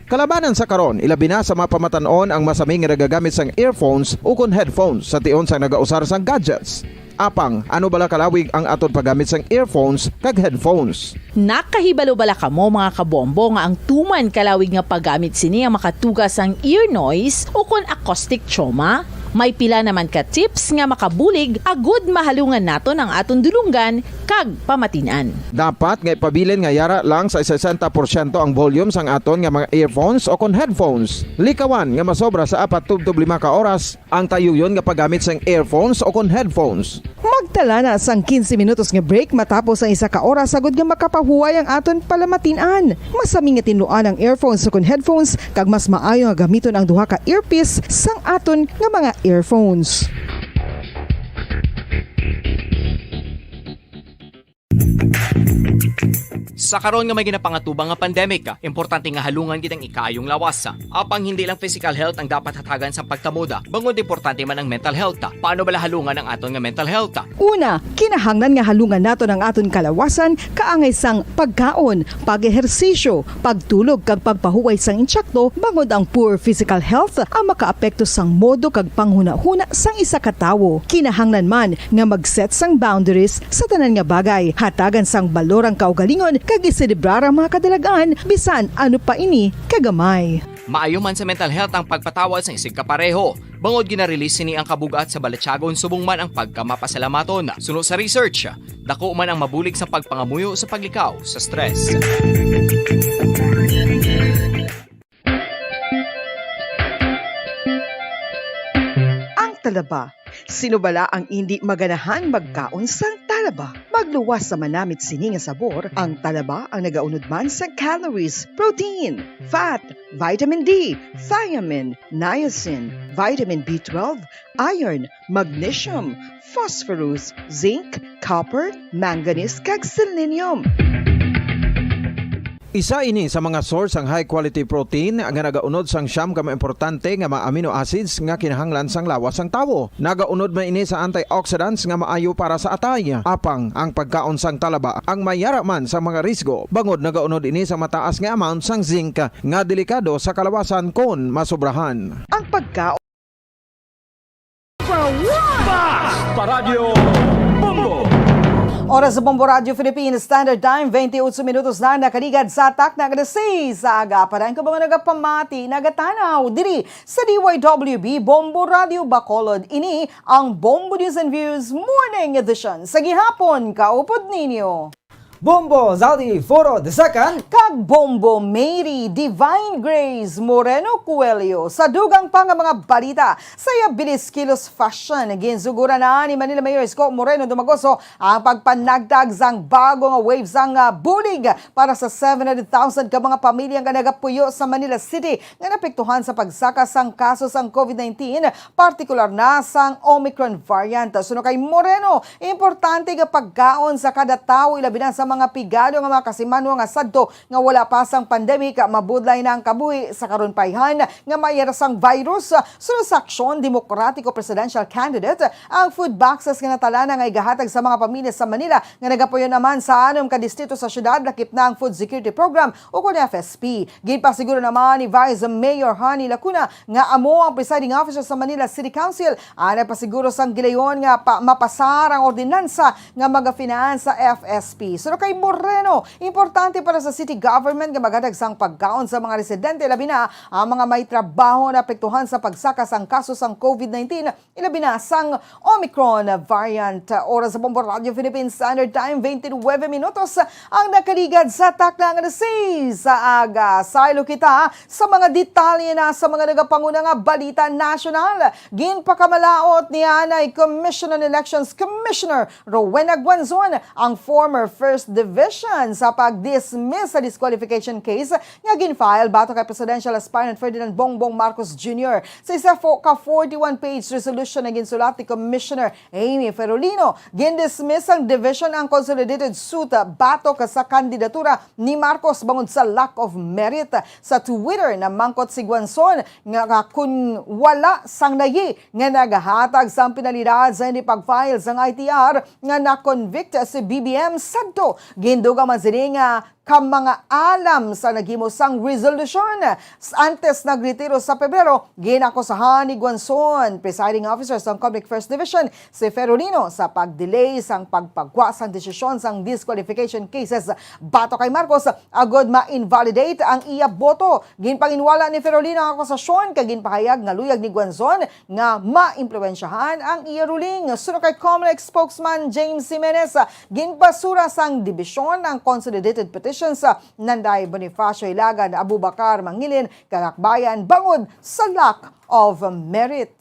Kalabanan sa karon, ilabi na sa mga pamatan-on ang masami nga nagagamit sang earphones o kon headphones sa tion sang nagausar sang gadgets. Apang, ano bala kalawig ang aton paggamit sang earphones kag headphones? Nakahibalo bala kamo, mga kabombo, nga ang tuman kalawig nga paggamit sini ang makatuga sang ear noise o kon acoustic trauma? May pila naman ka tips nga makabulig agud mahalungan naton ang aton dulonggan kag pamatin-an. Dapat nga ipabilin nga yara lang sa sesenta porsyento ang volume sang aton nga mga earphones o kon headphones. Likawan nga masobra sa apat tubtob lima ka oras ang tayuyon nga paggamit sang earphones o kon headphones. Magtala na sang quince minutos nga break matapos ang isa ka oras agud nga makapahuway ang aton palamatin-an. Masami nga tinluan ang earphones o kon headphones, kag mas maayo nga gamiton ang duha ka earpiece sang aton nga mga earphones. Sa karon nga may ginapangatubang nga pandemic, importante nga halungan gid ang ikaayong lawas. Apang hindi lang physical health ang dapat hatagan sa pagtamod, bangod importante man ang mental health. Paano bala halungan ang aton nga mental health? Una, kinahanglan nga halungan naton ang aton kalawasan kaangay sang pagkaon, pag-ehersisyo, pagtulog kag pagpahuway sang intsakto, bangod ang poor physical health ang makaapekto sang modo kag panghunahuna sang isa ka tawo. Kinahanglan man nga mag-set sang boundaries sa tanan nga bagay, hatagan sang balor ang kaugalingon kag iselebrar ang mga kadalag-an, bisan ano pa ini kagamay. Maayo man sa mental health ang pagpatawad sang isigkapareho, bangod gina-release sini ang kabug-at sa balatyagon subong man ang pagkamapasalamaton. Suno sa research, dako man ang mabulig sa pagpangamuyo sa paglikaw sa stress. Ang talaba. Sino bala ang indi maganahan magkaon sang talaba? Magluwas sa manamit sini nga sabor, ang talaba ang nagaunod man sa calories, protein, fat, vitamin D, thiamine, niacin, vitamin B twelve, iron, magnesium, phosphorus, zinc, copper, manganese, kag selenium. Isa ini sa mga source sang high quality protein nga nagaunod sang siyam ka mga importante nga mga amino acids nga kinahanglan sang lawas sang tawo. Nagaunod man ini sa antioxidants nga maayo para sa atay. Apang ang pagkaon sang talaba ang mayara man sa mga risgo, bangod nagaunod ini sa mataas nga amount sang zinc nga delikado sa kalawasan kon masobrahan. Ang pagkaon Paradyo Bombo! Oras sa Bombo Radyo Philippines Standard Time, twenty-eight minutos na nakaligad sa takna nga alas sais sa aga. Para ang mga nagapamati, nagatanaw diri sa D Y W B Bombo Radyo Bacolod. Ini ang Bombo News and Views Morning Edition sa gihapon. Kaupod ninyo. Bombo Zaldi Foro the second. Kag Bombo Mary Divine Grace Moreno Coelho. Sa dugang pa nga mga balita, sa iya bilis kilos fashion, ginsuguran na ni Manila Mayor Isko Moreno Dumagoso ang pagpanagtag sang bago nga wave sang, ah, bulig para sa seven hundred thousand ka mga pamilya nga nagapuyo sa Manila City nga naapektuhan sa pagsaka sang kaso sang COVID nineteen, partikular na sang Omicron variant. Suno kay Moreno, importante nga pagkaon sa kada tawo, ilabi na sa mga pigado nga mga kasimanwa nga sadto nga wala pa sang pandemic, mabudlay na ang kabuhi sa karon pa ayhan nga maayara sang virus. Suno sa Aksyon Demokratiko presidential candidate, ang food boxes nga natalana nga igahatag sa mga pamilya sa Manila nga nagapuyo naman sa anom ka distrito sa syudad, lakip na ang Food Security Program o kon F S P. Ginpasiguro naman ni Vice Mayor Honey Lacuna nga amo ang presiding officer sa Manila City Council ang nagpasiguro sang gilayon nga pa- mapasar ang ordinansa nga magafinance sa F S P. Suno kay Moreno, importante para sa city government nga maghatag sang pagkaon sa mga residente, labi na ang mga may trabaho na apektuhan sa pagsaka sang kaso sang COVID nineteen, ilabi na sang Omicron variant. Oras sa Bombo Radyo Philippines Standard Time, twenty-nine minutos ang nakaligad sa takna nga alas sais sa aga. Saylo kita sa mga detalye na sa mga nagapanguna nga balita nasyonal. Ginpakamalaot ni anay Commission on Elections Commissioner Rowena Guanzon ang former First Division sa pag-dismiss sa disqualification case nga gin-file batok kay presidential aspirant Ferdinand Bongbong Marcos Junior. Sa isa fo-, ka forty-one page resolution na ginsulat ni Commissioner Amy Ferolino, gin-dismiss sang division ang consolidated suit batok sa kandidatura ni Marcos bangod sa lack of merit. Sa Twitter, namangkot si Guanzon nga, nga kun wala sang layi nga nagahatag sang penalidad sa hindi pag-file sang I T R nga na-convict si B B M sadto. Gindugang man sini nga kamangaalam sa naghimo sang resolution. S-, antes nagretiro sa Pebrero, ginakusahan ni Guanzon, presiding officer sang Comelec First Division, si Ferolino sa pag-delay sang pagpagwa sang desisyon sang disqualification cases batok kay Marcos agud ma-invalidate ang iya boto. Ginpanginwala ni Ferolino ang akusasyon kag ginpahayag nga luyag ni Guanzon nga maimpluwensyahan ang iya ruling. Suno kay Comelec spokesman James Jimenez, ginbasura sang dibisyon ang consolidated petitions Nanday Bonifacio Ilagan, Abubacar Mangilin, kag Akbayan bangod sa lack of merit.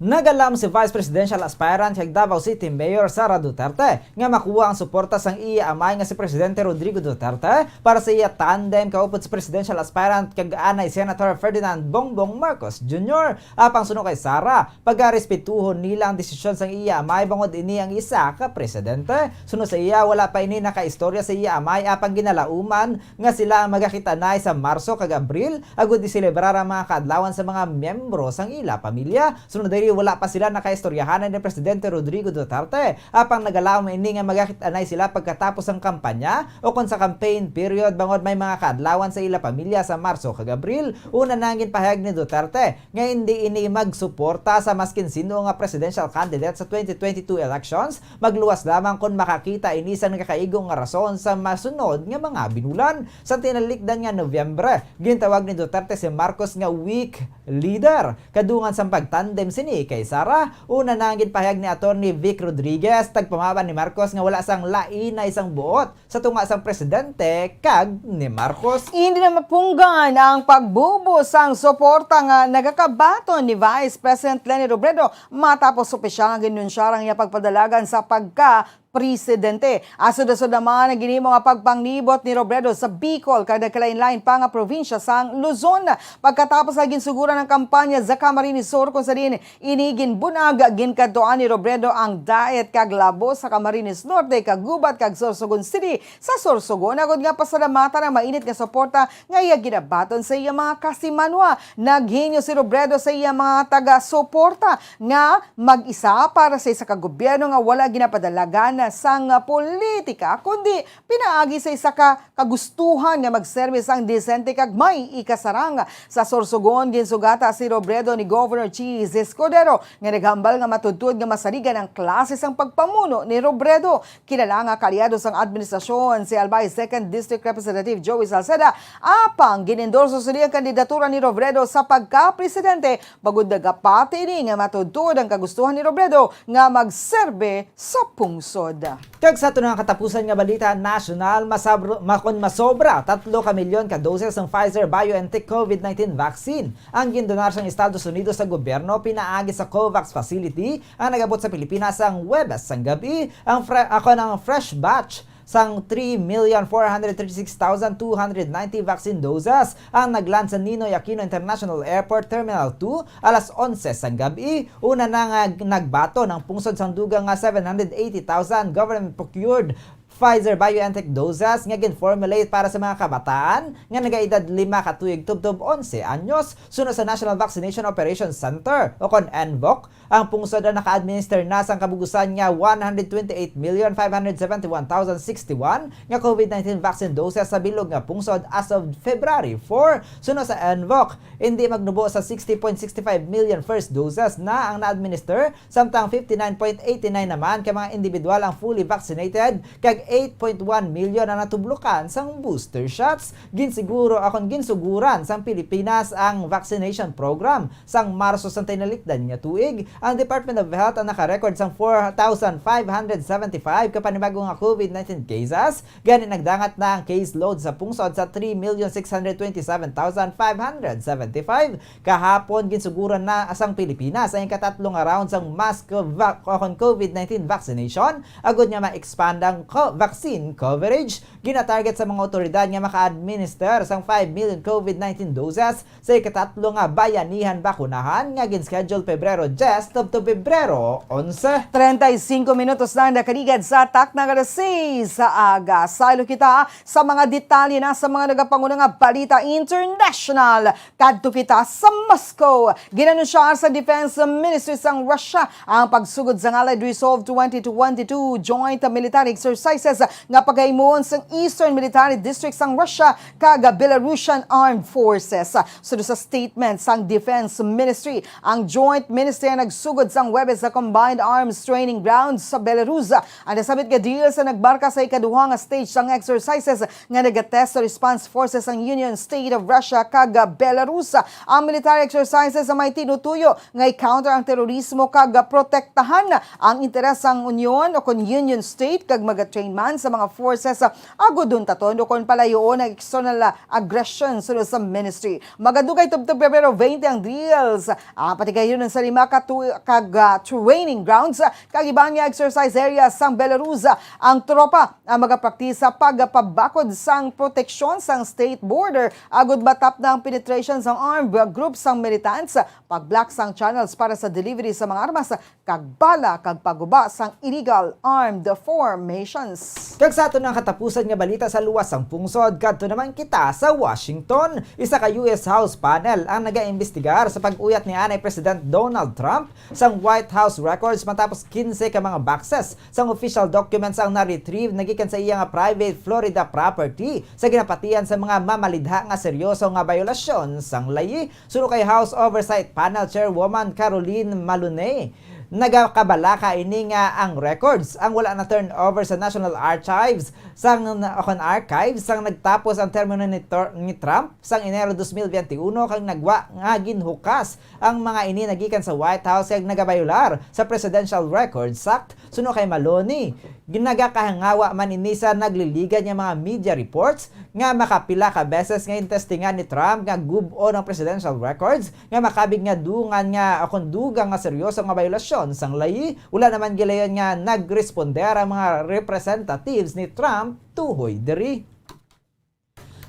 Nagalam si Vice Presidential Aspirant kag Davao City Mayor Sara Duterte nga makuha ang suporta sang iya amay nga si Presidente Rodrigo Duterte para sa iya tandem kaupod si Presidential Aspirant kag anay Senator Ferdinand Bongbong Marcos Junior. Apang suno kay Sara, pagarespetuhon nila ang desisyon sang iya amay bangod ini ang isa ka presidente. Suno sa iya, wala pa ini nakaistorya sa iya amay apang ginalauman nga sila ang magakit-anay sa Marso kag Abril agud iselebrar ang mga kaadlawan sa mga miyembro sang ila pamilya. Sunod diri, wala pa sila nakaistoryahan ni Presidente Rodrigo Duterte, apang nagalaom ini nga magakit-anay sila pagkatapos sang kampanya o kon sa campaign period, bangod may mga kaadlawan sa ila pamilya sa Marso kag Abril. Una na ang ginpahayag ni Duterte nga hindi ini magsuporta sa maskin sino nga presidential candidate sa twenty twenty-two elections, magluwas lamang kon makakita ini sang nakakaigo nga rason sa masunod nga mga binulan. Sa tinalikdan nga Nobyembre, gintawag ni Duterte si Marcos nga weak leader, kadungan sang pagtandem sini kay Sara. Una na ang ginpahayag ni Attorney Vic Rodriguez, tagpamaba ni Marcos nga wala sang lainay sang buot sa tunga sang presidente kag ni Marcos. Hindi na mapunggan ang pagbubo sang suporta nga nagakabaton ni Vice President Leni Robredo matapos opisyal nga ginunsyar ang iya pagpadalagan sa pagka presidente. Asod-asod naman ang ginhimo nga pagpanglibot ni Robredo sa Bicol kag nagkalain-lain pa nga probinsya sang Luzon. Pagkatapos nga ginsuguran ang kampanya sa Camarines Sur, kung sa diin ini ginbunag, ginkadtuan ni Robredo ang Daet kag Labo sa Camarines Norte, Kagubat kag Sorsogon City sa Sorsogon, agod nga pasalamatan ang mainit nga suporta nga iya ginabaton sa iya mga kasimanwa. Naghingyo si Robredo sa iya mga taga-suporta nga mag-isa para sa isa ka gobyerno nga wala ginapadalagan sang politika, kundi pinaagi sa isa ka kagustuhan nga magserbi sang disente kag may ikasarang. Sa Sorsogon, ginsugata si Robredo ni Governor Chiz Escudero, nga naghambal nga matudtod nga masaligan ang klase sang pagpamuno ni Robredo. Kilala nga kaalyado sang administrasyon si Albay Second District Representative Joey Salceda, apang gin-endorso sini ang kandidatura ni Robredo sa pagka-presidente, bangod nagapati ini nga matudtod ang kagustuhan ni Robredo nga magserbe sa pungsod. Kag sa aton nga katapusan nga balita nasyonal, masabro, makon masobra tatlo ka milyon ka doses sang Pfizer-BioNTech COVID nineteen vaccine ang gindonar sang Estados Unidos sa gobyerno pinaagi sa COVAX facility ang nag-abot sa Pilipinas sang Huwebes sang gab-i. Ang fre-, ako ang fresh batch sang three million four hundred thirty-six thousand two hundred ninety vaccine doses ang nagland sa Ninoy Aquino International Airport Terminal two alas onse sang gab-i. Una na nga nagbaton ang pungsod sang dugang nga seven hundred eighty thousand government procured Pfizer-BioNTech doses nga gin-formulate para sa mga kabataan nga nagaedad lima ka tuig tubtob onse anyos. Suno sa National Vaccination Operations Center, o kon NVOC, ang pungsod ang naka-administer na sang kabug-usan nga one hundred twenty-eight million five hundred seventy-one thousand sixty-one nga COVID nineteen vaccine doses sa bilog nga pungsod as of February four. Suno sa NVOC, indi magnubo sa sixty point six five million first doses na ang na-administer, samtang fifty-nine point eighty-nine naman ka mga individual ang fully vaccinated, kag eight point one million ang natublokan sang booster shots. Ginsiguro, akon ginsuguran sang Pilipinas ang vaccination program sang Marso sang tinalikdan nga tuig. Ang Department of Health ang naka-record sang four thousand five hundred seventy-five ka panibago nga COVID nineteen cases. Gani, nagdangat na ang caseload sa pungsod sa three million six hundred twenty-seven thousand five hundred seventy-five. Kahapon, ginsuguran na sang Pilipinas ang ikatatlo nga round sang mass co-, vac-, o kon COVID nineteen vaccination, agud nga ma-expand ang co-, vaccine coverage. Ginatarget sa mga awtoridad nga maka-administer sang five million COVID nineteen doses sa ikatatlo nga bayanihan bakunahan nga gin-schedule Pebrero diyes tubtob Pebrero onse. Treinta y cinco minutos na ang nakaligad sa takna nga alas seis sa aga. Saylo kita sa mga detalye na sa mga nagapanguna nga balita international. Kadto kita sa Moscow. Ginanunsyahan sa Defense Ministry sang Russia ang pagsugod sang Allied Resolve twenty twenty-two joint military exercises nga pagahimuon sang Eastern Military District sang Russia kag Belarusian Armed Forces. Suno sa statement sang Defense Ministry, ang joint ministry ang nagsugod sang Huwebes sa Combined Arms Training Grounds sa Belarus. Ang nasabit nga deal sa nagmarka sa ikaduha nga stage sang exercises nga naga-test sa response forces sang Union State of Russia kag Belarus. Ang military exercises may tinutuyo nga i-counter ang terorismo kag protektahan ang interes sang Union o kon Union State, kag magatrain man sa mga forces agud duntaton o kon palayoon ang external aggression, suno sa ministry. Magadugay tubtob Pebrero twenty ang drills. Ang patigayon sa lima ka tu-, kag, ah, training grounds, ah, kag iban nga exercise areas sang Belarus. Ah, ang tropa ang magapraktis sa pagpabakod sang proteksyon sang state border agud matapna ang penetration sang armed groups sang militants, pag-block sang channels para sa delivery sa mga armas, kag bala, kag paguba sang illegal armed formations. Kag sa aton ang katapusan nga balita sa luwas sang pungsod, kadto naman kita sa Washington. Isa ka U S House panel ang nagaimbestigar sa pag-uyat ni anay President Donald Trump sang White House records matapos kinse ka mga boxes sang official documents ang na-retrieve nagikan sa iya nga private Florida property sa ginapatihan sa mga mamalidha nga seryoso nga bayolasyon sang layi. Suno kay House Oversight Panel Chairwoman Caroline Maloney, nagakabalaka ini nga ang records ang wala na turn over sa National Archives sang, kon archives, sang nagtapos ang termino ni, Tor- ni Trump sang Enero dos mil biyente uno, kag nagwa nga ginhukas ang mga ini nagikan sa White House kag nagabayolar sa Presidential Records Act. Suno kay Maloney, nagakahangawa man ini sa nagliligad nga mga media reports nga makapila ka beses nga intestingan ni Trump nga gub-on ang presidential records nga makabig nga dungan nga, o kon dugang nga seryoso nga bayolasyon sang layi. Wala naman gilayon nga nagresponde ang mga representatives ni Trump tuhoy diri.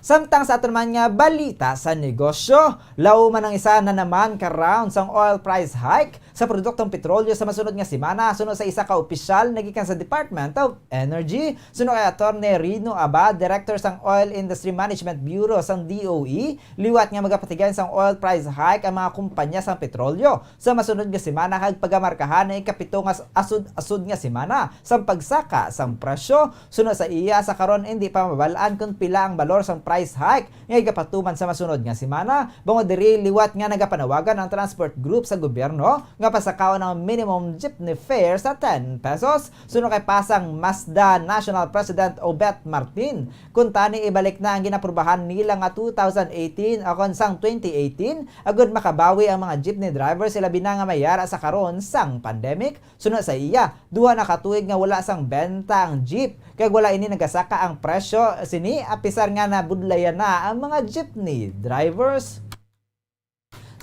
Samtang sa aton man nga balita sa negosyo, lauman ang isa na naman ka round sang oil price hike sa produktong petrolyo sa masunod nga semana, suno sa isa ka opisyal nagikan sa Department of Energy. Suno kay Attorney Rino Abad, Director sang Oil Industry Management Bureau sang D O E, liwat nga magapatigay sang oil price hike ang mga kumpanya sang petrolyo sa masunod nga semana, kag pagamarkahan ang ikapito nga asud-asud nga semana sang pagsaka sang presyo. Suno sa iya, sa karon indi pa mabal-an kon pila ang balor sang price hike nga igapatuman sa masunod nga semana. Bangod diri, liwat nga nagapanawagan ang transport group sa gobyerno nga pasakaon ang minimum jeepney fare sa ten pesos. Suno kay Pasang Mazda National President Obet Martin, kuntani ibalik na ang ginaprubahan nila nga two thousand eighteen o kon sang twenty eighteen, agud makabawi ang mga jeepney drivers, ilabi na nga may yara sa karon sang pandemic. Suno sa iya, duha na ka tuig nga wala sang benta ang jeep, kag wala ini nagasaka ang presyo sini, apisar nga nabudlayan na ang mga jeepney drivers.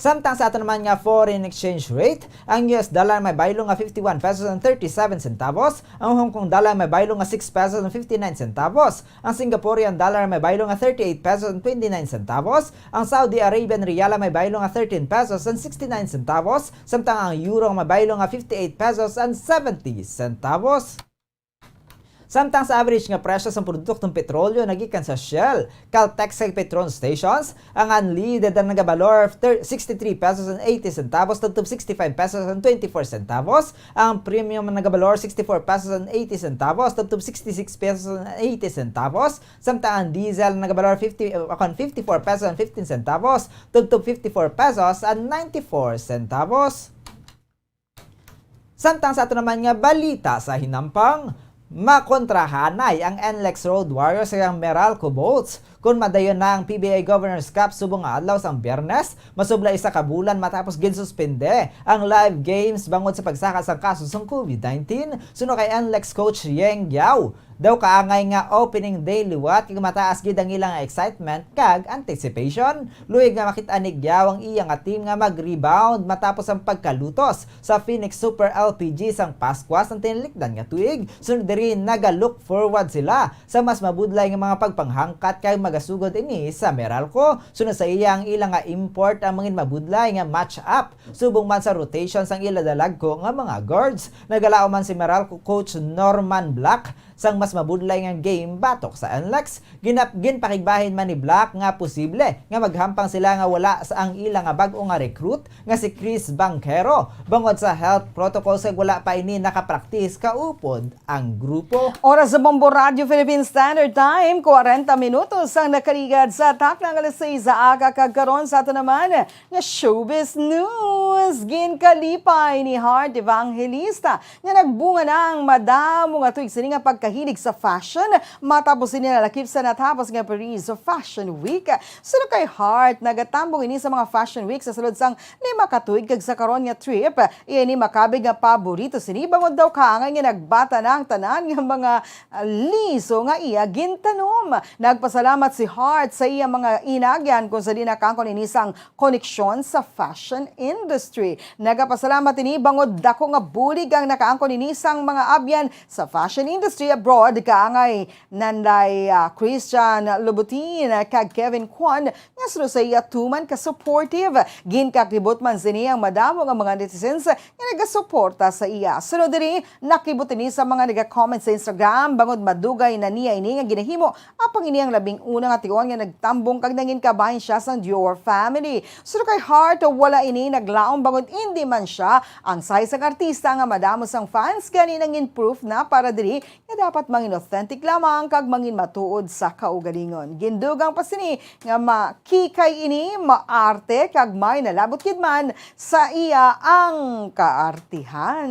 Samtang sa ato naman nga foreign exchange rate, ang U S dollar may baylo nga fifty-one pesos and thirty-seven centavos, ang Hong Kong dollar may baylo nga six pesos and fifty-nine centavos, ang Singaporean dollar may baylo nga thirty-eight pesos and twenty-nine centavos, ang Saudi Arabian riyal may baylo nga thirteen pesos and sixty-nine centavos, samtang ang euro may baylo nga fifty-eight pesos and seventy centavos. Samtang sa average nga presyo sang produktong petrolyo nagikan sa Shell, Caltex kag Petron stations, ang unleaded ang nagabalor thir-, sixty-three pesos and eighty centavos tubtob sixty-five pesos and twenty-four centavos, ang premium ang nagabalor sixty-four pesos and eighty centavos tubtob sixty-six pesos and eighty centavos, samtang ang diesel ang nagabalor fifty, uh, kon fifty-four pesos and fifteen centavos tubtob fifty-four pesos and ninety-four centavos. Samtang sa ato naman nga balita sa hinampang, makontrahanay ang NLEX Road Warriors kag ang Meralco Boats kon madayon na ang P B A Governors Cup subong nga adlaw sang Biyernes, masubla isa ka bulan matapos ginsuspende ang live games bangod sa pagsaka sang kaso sang COVID nineteen. Suno kay NLEX coach Yeng Giao, daw kaangay nga opening day liwat kag mataas gid ang ilang excitement kag anticipation. Luoy nga makit-an ni Giao ang iya nga team nga mag-rebound matapos ang pagkalutos sa Phoenix Super L P G sang Pascua sang tinalikdan nga tuig. Sunod diri, naga-look forward sila sa mas mabudlay nga mga pagpanghangkat kag magasugod ini sa Meralco. Sunod sa iya, ang ila nga import ang mangin mabudlay nga match up subong man sa rotation sang ila dalagko nga mga guards. Nagalaom man si Meralco coach Norman Black sang mas mabudlay nga game batok sa NLEX. Ginap-, ginpakigbahin man ni Black nga posible nga maghampang sila nga wala sa ang ila nga bag-o nga recruit nga si Chris Banquero bangod sa health protocols kag wala pa ini nakapraktis kaupod ang grupo. Oras sa Bombo Radio Philippine Standard Time, kwarenta minutos ang nakaligad sa takna nga alas sais sa aga, kag karon sa ato naman nga showbiz news. Ginkalipay ni Heart Evangelista nga nagbunga na ang madamo nga tuig sini nga pagkahilig sa fashion matapos sini nalakip sa natapos nga Paris Fashion Week. Suno kay Heart, nagatambong ini sa mga Fashion Week sa sulod sang lima ka tuig, kag sa karon nga trip, iya ini makabig nga paborito sini bangod daw kaangay nga nagbata na ang tanan nga mga, ah, liso nga iya gintanom. Nagpasalamat si Heart sa iya mga inagyan kung sa di nakaangkon ini sang koneksyon sa fashion industry. Nagapasalamat ini bangod dako nga bulig ang nakaangkon ini sang mga abyan sa fashion industry. Abroad, kaangay nanday, ah, Christian Lobutin kag Kevin Kwan nga suno sa iya tuman ka supportive. Ginkakibot man sini ang madamo nga mga netizens nga nagasuporta sa iya. Sunod diri, nakibot ini sa mga naga-comment sa Instagram bangod madugay na niya ini nga ginahimo, apang ini ang labing una nga tion nga nagtambong kag nangin kabahin siya sang Dior family. Suno kay Hart, wala ini naglaom bangod indi man siya ang size sang artista nga madamo sang fans, gani nangin proof na para diri nga dapat mangin authentic lamang kag mangin matuod sa kaugalingon. Gindugang pa sini nga makikay ini, maarte kag may nalabot gid man sa iya ang kaartihan.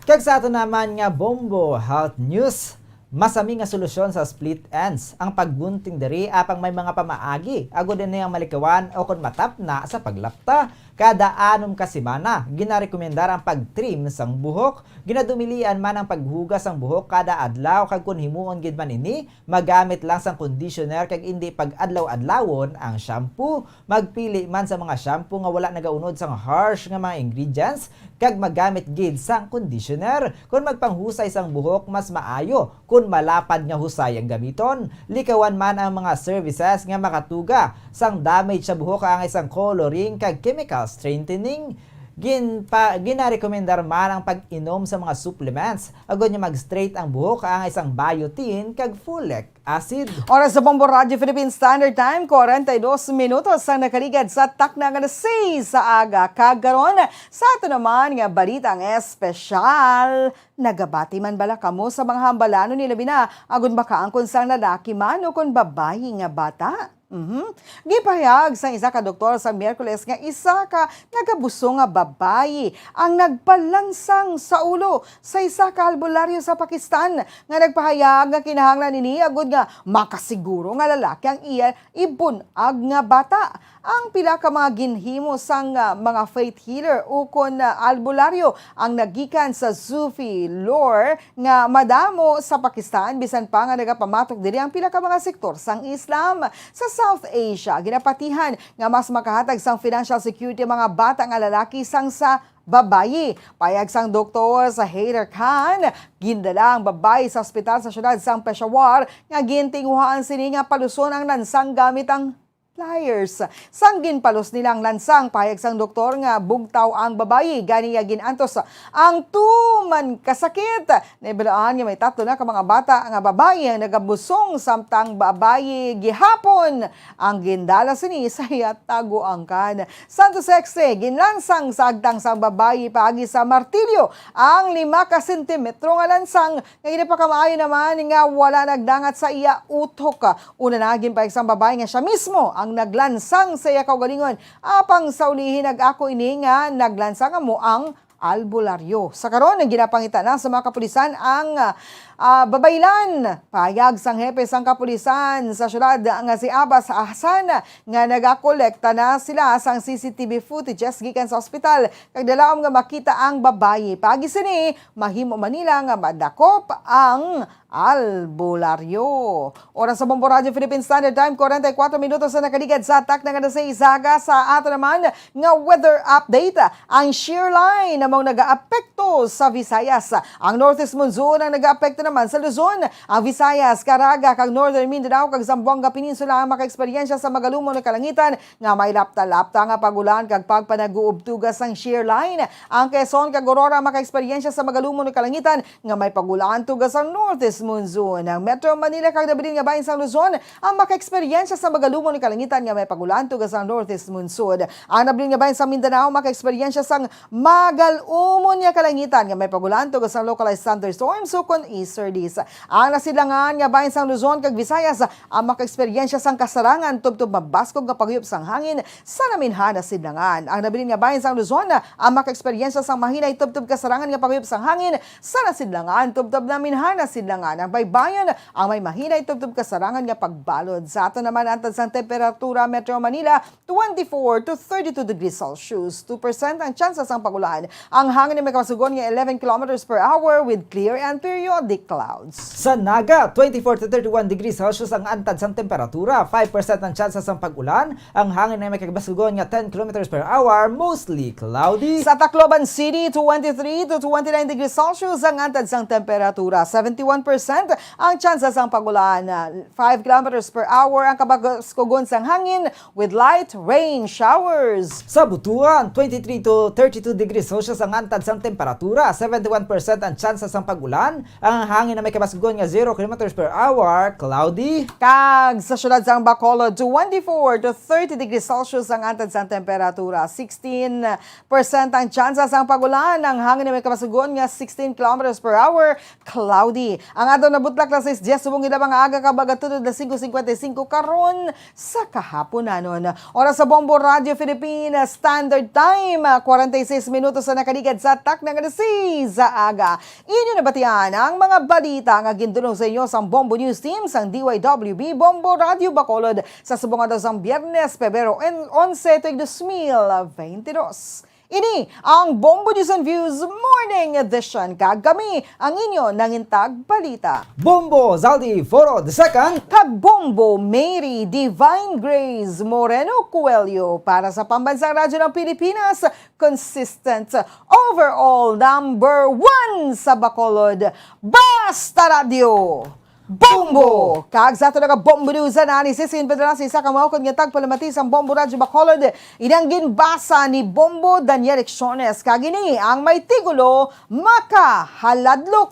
Kag sa ato naman nga Bombo Health News, masami nga solusyon sa split ends ang paggunting diri, apang may mga pamaagi agod ini ang malikawan o kon matapna sa paglapta. Kada anom ka semana, ginarekomendar ang pag-trim sang buhok. Ginadumilian man ang paghugas sang buhok kada adlaw, kag kon himuon gid man ini, magamit lang sang conditioner kag indi pag-adlaw-adlawon ang shampoo. Magpili man sa mga shampoo nga wala nagaunod sang harsh nga mga ingredients, kag magamit gid sang conditioner. Kon magpanghusay sang buhok, mas maayo kon malapad nga husay ang gamiton. Likawan man ang mga services nga makatuga sang damage sa buhok, ang isang coloring kag chemical strengthening. Ginpa-, ginarekomendar man ang pag-inom sa mga supplements agod nga mag-straight ang buhok, ang isang biotin kag folic acid. Oras sa Bombo Radyo Philippine Standard Time, forty-two minutos ang nakaligad sa takna nga alas sais sa aga. Kag karon, sa ato naman nga balita nga espesyal, nagabati man bala kamo sa mga hambalanon ni labi na agod makaangkon sang lalaki man o kon babayi nga bata? Mhm. Gipahayag sang isa ka doktor sa Miyerkules nga isa ka nagabusong nga babayi ang nagpalansang sa ulo sa isa ka albularyo sa Pakistan, nga nagpahayag nga kinahanglan ini agud nga makasiguro nga lalaki ang iya ibun-ag nga bata. Ang pila ka mga ginhimo sang, ah, mga faith healer ukon, ah, albularyo ang nagikan sa Sufi lore nga madamo sa Pakistan, bisan pa nga nagapamatok diri ang pila ka mga sektor sang Islam. Sa South Asia, ginapatihan nga mas makahatag sang financial security ang mga bata nga lalaki sang sa babayi. Payag sang doktor sa Haider Khan, gindala ang babayi sa ospital sa siyudad sang Peshawar, nga gintinguhaan sini nga paluson ang lansang gamit ang pliers. Sang ginpalos nila ang lansang, payag sang doktor nga bugtaw ang babayi, gani iya gin-antos ang tuman ka sakit. Nahibaluan nga may tatlo na ka mga bata nga babayi ang nagabusong, samtang babayi gihapon ang gindala sini sa iya taguangkan. Santo Sexte, ginlansang sa agtang sang babayi paagi sa martilyo ang lima ka sentimetro nga lansang nga ginapakamaayo naman nga wala nagdangat sa iya utok. Una na, ginpahayag sang babayi nga siya mismo ang naglansang sa iya kaugalingon, apang sa ulihi nag-ako ini nga naglansang amo ang albularyo. Sa karon, ginapangita na sa mga kapulisan ang, ah, babaylan. Pahayag sang hepe sang kapulisan sa syudad nga si Abbas Hasan nga nagakolekta na sila sang C C T V footages gikan sa ospital, kag dalaom nga makita ang babayi. Paagi sini, mahimo man nila nga madakop ang albularyo. Oras sa Bombo Radyo Philippine Standard Time, forty-four minutos na nakaligad sa takna nga alas sais. Sa aga, sa ato naman nga weather update, ang shear line namang nagaapekto sa Visayas. Ang northeast monsoon ang nagaapekto naman sa Luzon, ang Visayas, Caraga, kag Northern Mindanao, kag Zamboanga Peninsula ang makaeksperyensya sa magalumon nga kalangitan nga may lapta-lapta nga pag-ulan kag pagpanaguob tuga sang shear line. Ang Quezon kag Aurora makaeksperyensya sa magalumon nga kalangitan nga may pag-ulan tuga sang northeast monsoon. Ang Metro Manila kag nabilin nga bahin sang Luzon ang makaeksperyensya sa magalumon nga kalangitan nga may pag-ulan tuga sang northeast monsoon. Ang nabilin nga bahin sang Mindanao makaeksperyensya sang magal-umon nga kalangitan nga may pag-ulan tuga sang localized thunderstorms ukon easterlies. Ang nasidlangan nga bahin sang Luzon kag Visayas ang makaeksperyensya sang kasarangan tubtob mabaskog nga paghuyop sang hangin sa naminhan nga sidlangan. Ang nabilin nga bahin sang Luzon ang makaeksperyensya sang mahinay tubtob kasarangan nga paghuyop sang hangin sa nasidlangan tubtob naminhan nga sidlangan. Ang baybayon ang may mahinay tubtob kasarangan nga pagbalod. Sa ato naman, antad sang temperatura, Metro Manila, twenty-four to thirty-two degrees Celsius. Two percent ang tsansa sang pag-ulan. Ang hangin may kamasugon nga eleven kilometers per hour with clear and periodic clouds. Sa Naga, twenty-four to thirty-one degrees Celsius ang antad sang temperatura, five percent ang tsansa sang pag-ulan, ang hangin ay may kabaskugon nga ten kilometers per hour, mostly cloudy. Sa Tacloban City, twenty-three to twenty-nine degrees Celsius ang antad sang temperatura, seventy-one percent ang tsansa sang pag-ulan, five kilometers per hour ang kabaskugon sang hangin, with light rain showers. Sa Butuan, twenty-three to thirty-two degrees Celsius ang antad sang temperatura, seventy-one percent ang tsansa sang pag-ulan, ang hangin na may kabaskugon nga zero kilometers per hour, cloudy. Kag sa siyudad sang Bacolod, twenty-four to thirty degrees Celsius ang antad sang temperatura, sixteen percent ang tsansa sang pag-ulan, ang hangin na may kabaskugon nga sixteen kilometers per hour, cloudy. Ang adlaw nabutlak alas sais dies subong gid ang mga aga, kag magatudlo alas singko singkwenta y singko karon sa kahaponanon. Oras sa Bombo Radio Philippines Standard Time, kwarenta y seis minutos na nakaligad sa takna nga alas sais sa aga. Inyo nabatian ang mga balita nga gindulong sa inyo sang Bombo News Team sang D Y W B Bombo Radio Bacolod sa subong adlaw sang Biyernes, Pebrero onse, tuig dos mil beintidos. Ini ang Bombo News and Views Morning Edition, kag kami ang inyo nangintag balita, Bombo Zaldi Foro the second. Kag Bombo Mary Divine Grace Moreno Coelho para sa Pambansang Radyo ng Pilipinas, consistent, overall number one sa Bacolod. Basta Radyo! Bombo! Kag sa ato nga Bombo News Analysis, ginpadala sa isa ka maukod nga tagpalamati sang Bombo Radyo Bacolod, inang ginbasa ni Bombo Daniel Lecciones, kag ini ang may tigulo, Makahaladlok.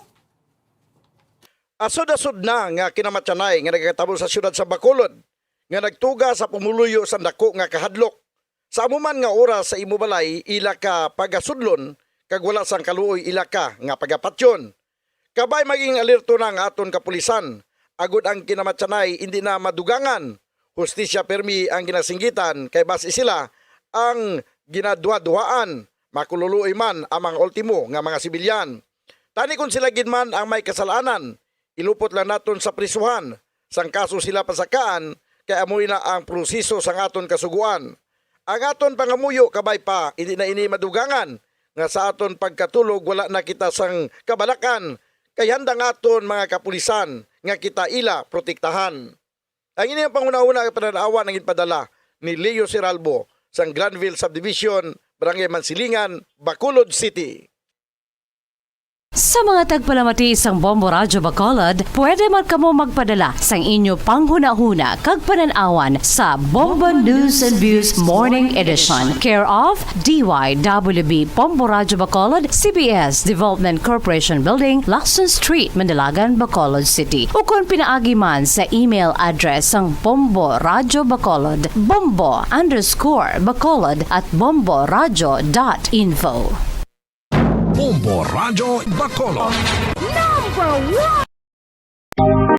Asod-asod na nga kinamatyanay nga nagakatabo sa siyudad sa Bacolod, nga nagtuga sa pumuluyo sang dako nga kahadlok. Sa amo man nga oras sa imo balay, ila ka pagasudlon, kag wala sang kaluoy ila ka nga pagapatyon. Kabay maging alerto na ang aton kapulisan, agod ang kinamatyanay indi na madugangan. Hustisya pirmi ang ginasinggitan, kay basi sila ang ginaduhaduhaan, makululuoy man ang mga ultimo nga mga sibilyan. Tani kon sila gid man ang may kasalanan, ilupot lang naton sa prisuhan, sang kaso sila pasakaan, kay amo ina ang proseso sang aton kasugoan. Ang aton pangamuyo kabay pa, indi na ini madugangan, nga sa aton pagkatulog wala na kita sang kabalak-an, kay handa ang aton mga kapulisan nga kita ila protektahan. Ang ini ang panghunahuna nga panan-awan ang ginpadala ni Leo Seralbo sang Granville Subdivision, Barangay Mansilingan, Bacolod City. Sa mga tagpalamati sang Bombo Radyo Bacolod, pwede man kamo magpadala sang inyo panghunahuna kag panan-awan sa Bombo News and Views Morning Edition, care of D Y W B Bombo Radyo Bacolod, C B S Development Corporation Building, Lacson Street, Mandilagan, Bacolod City, ukon pinaagi man sa email address sang Bombo Radyo Bacolod, bombo underscore bacolod at bombo radyo dot info. Bombo Radyo Bacolod. Number one!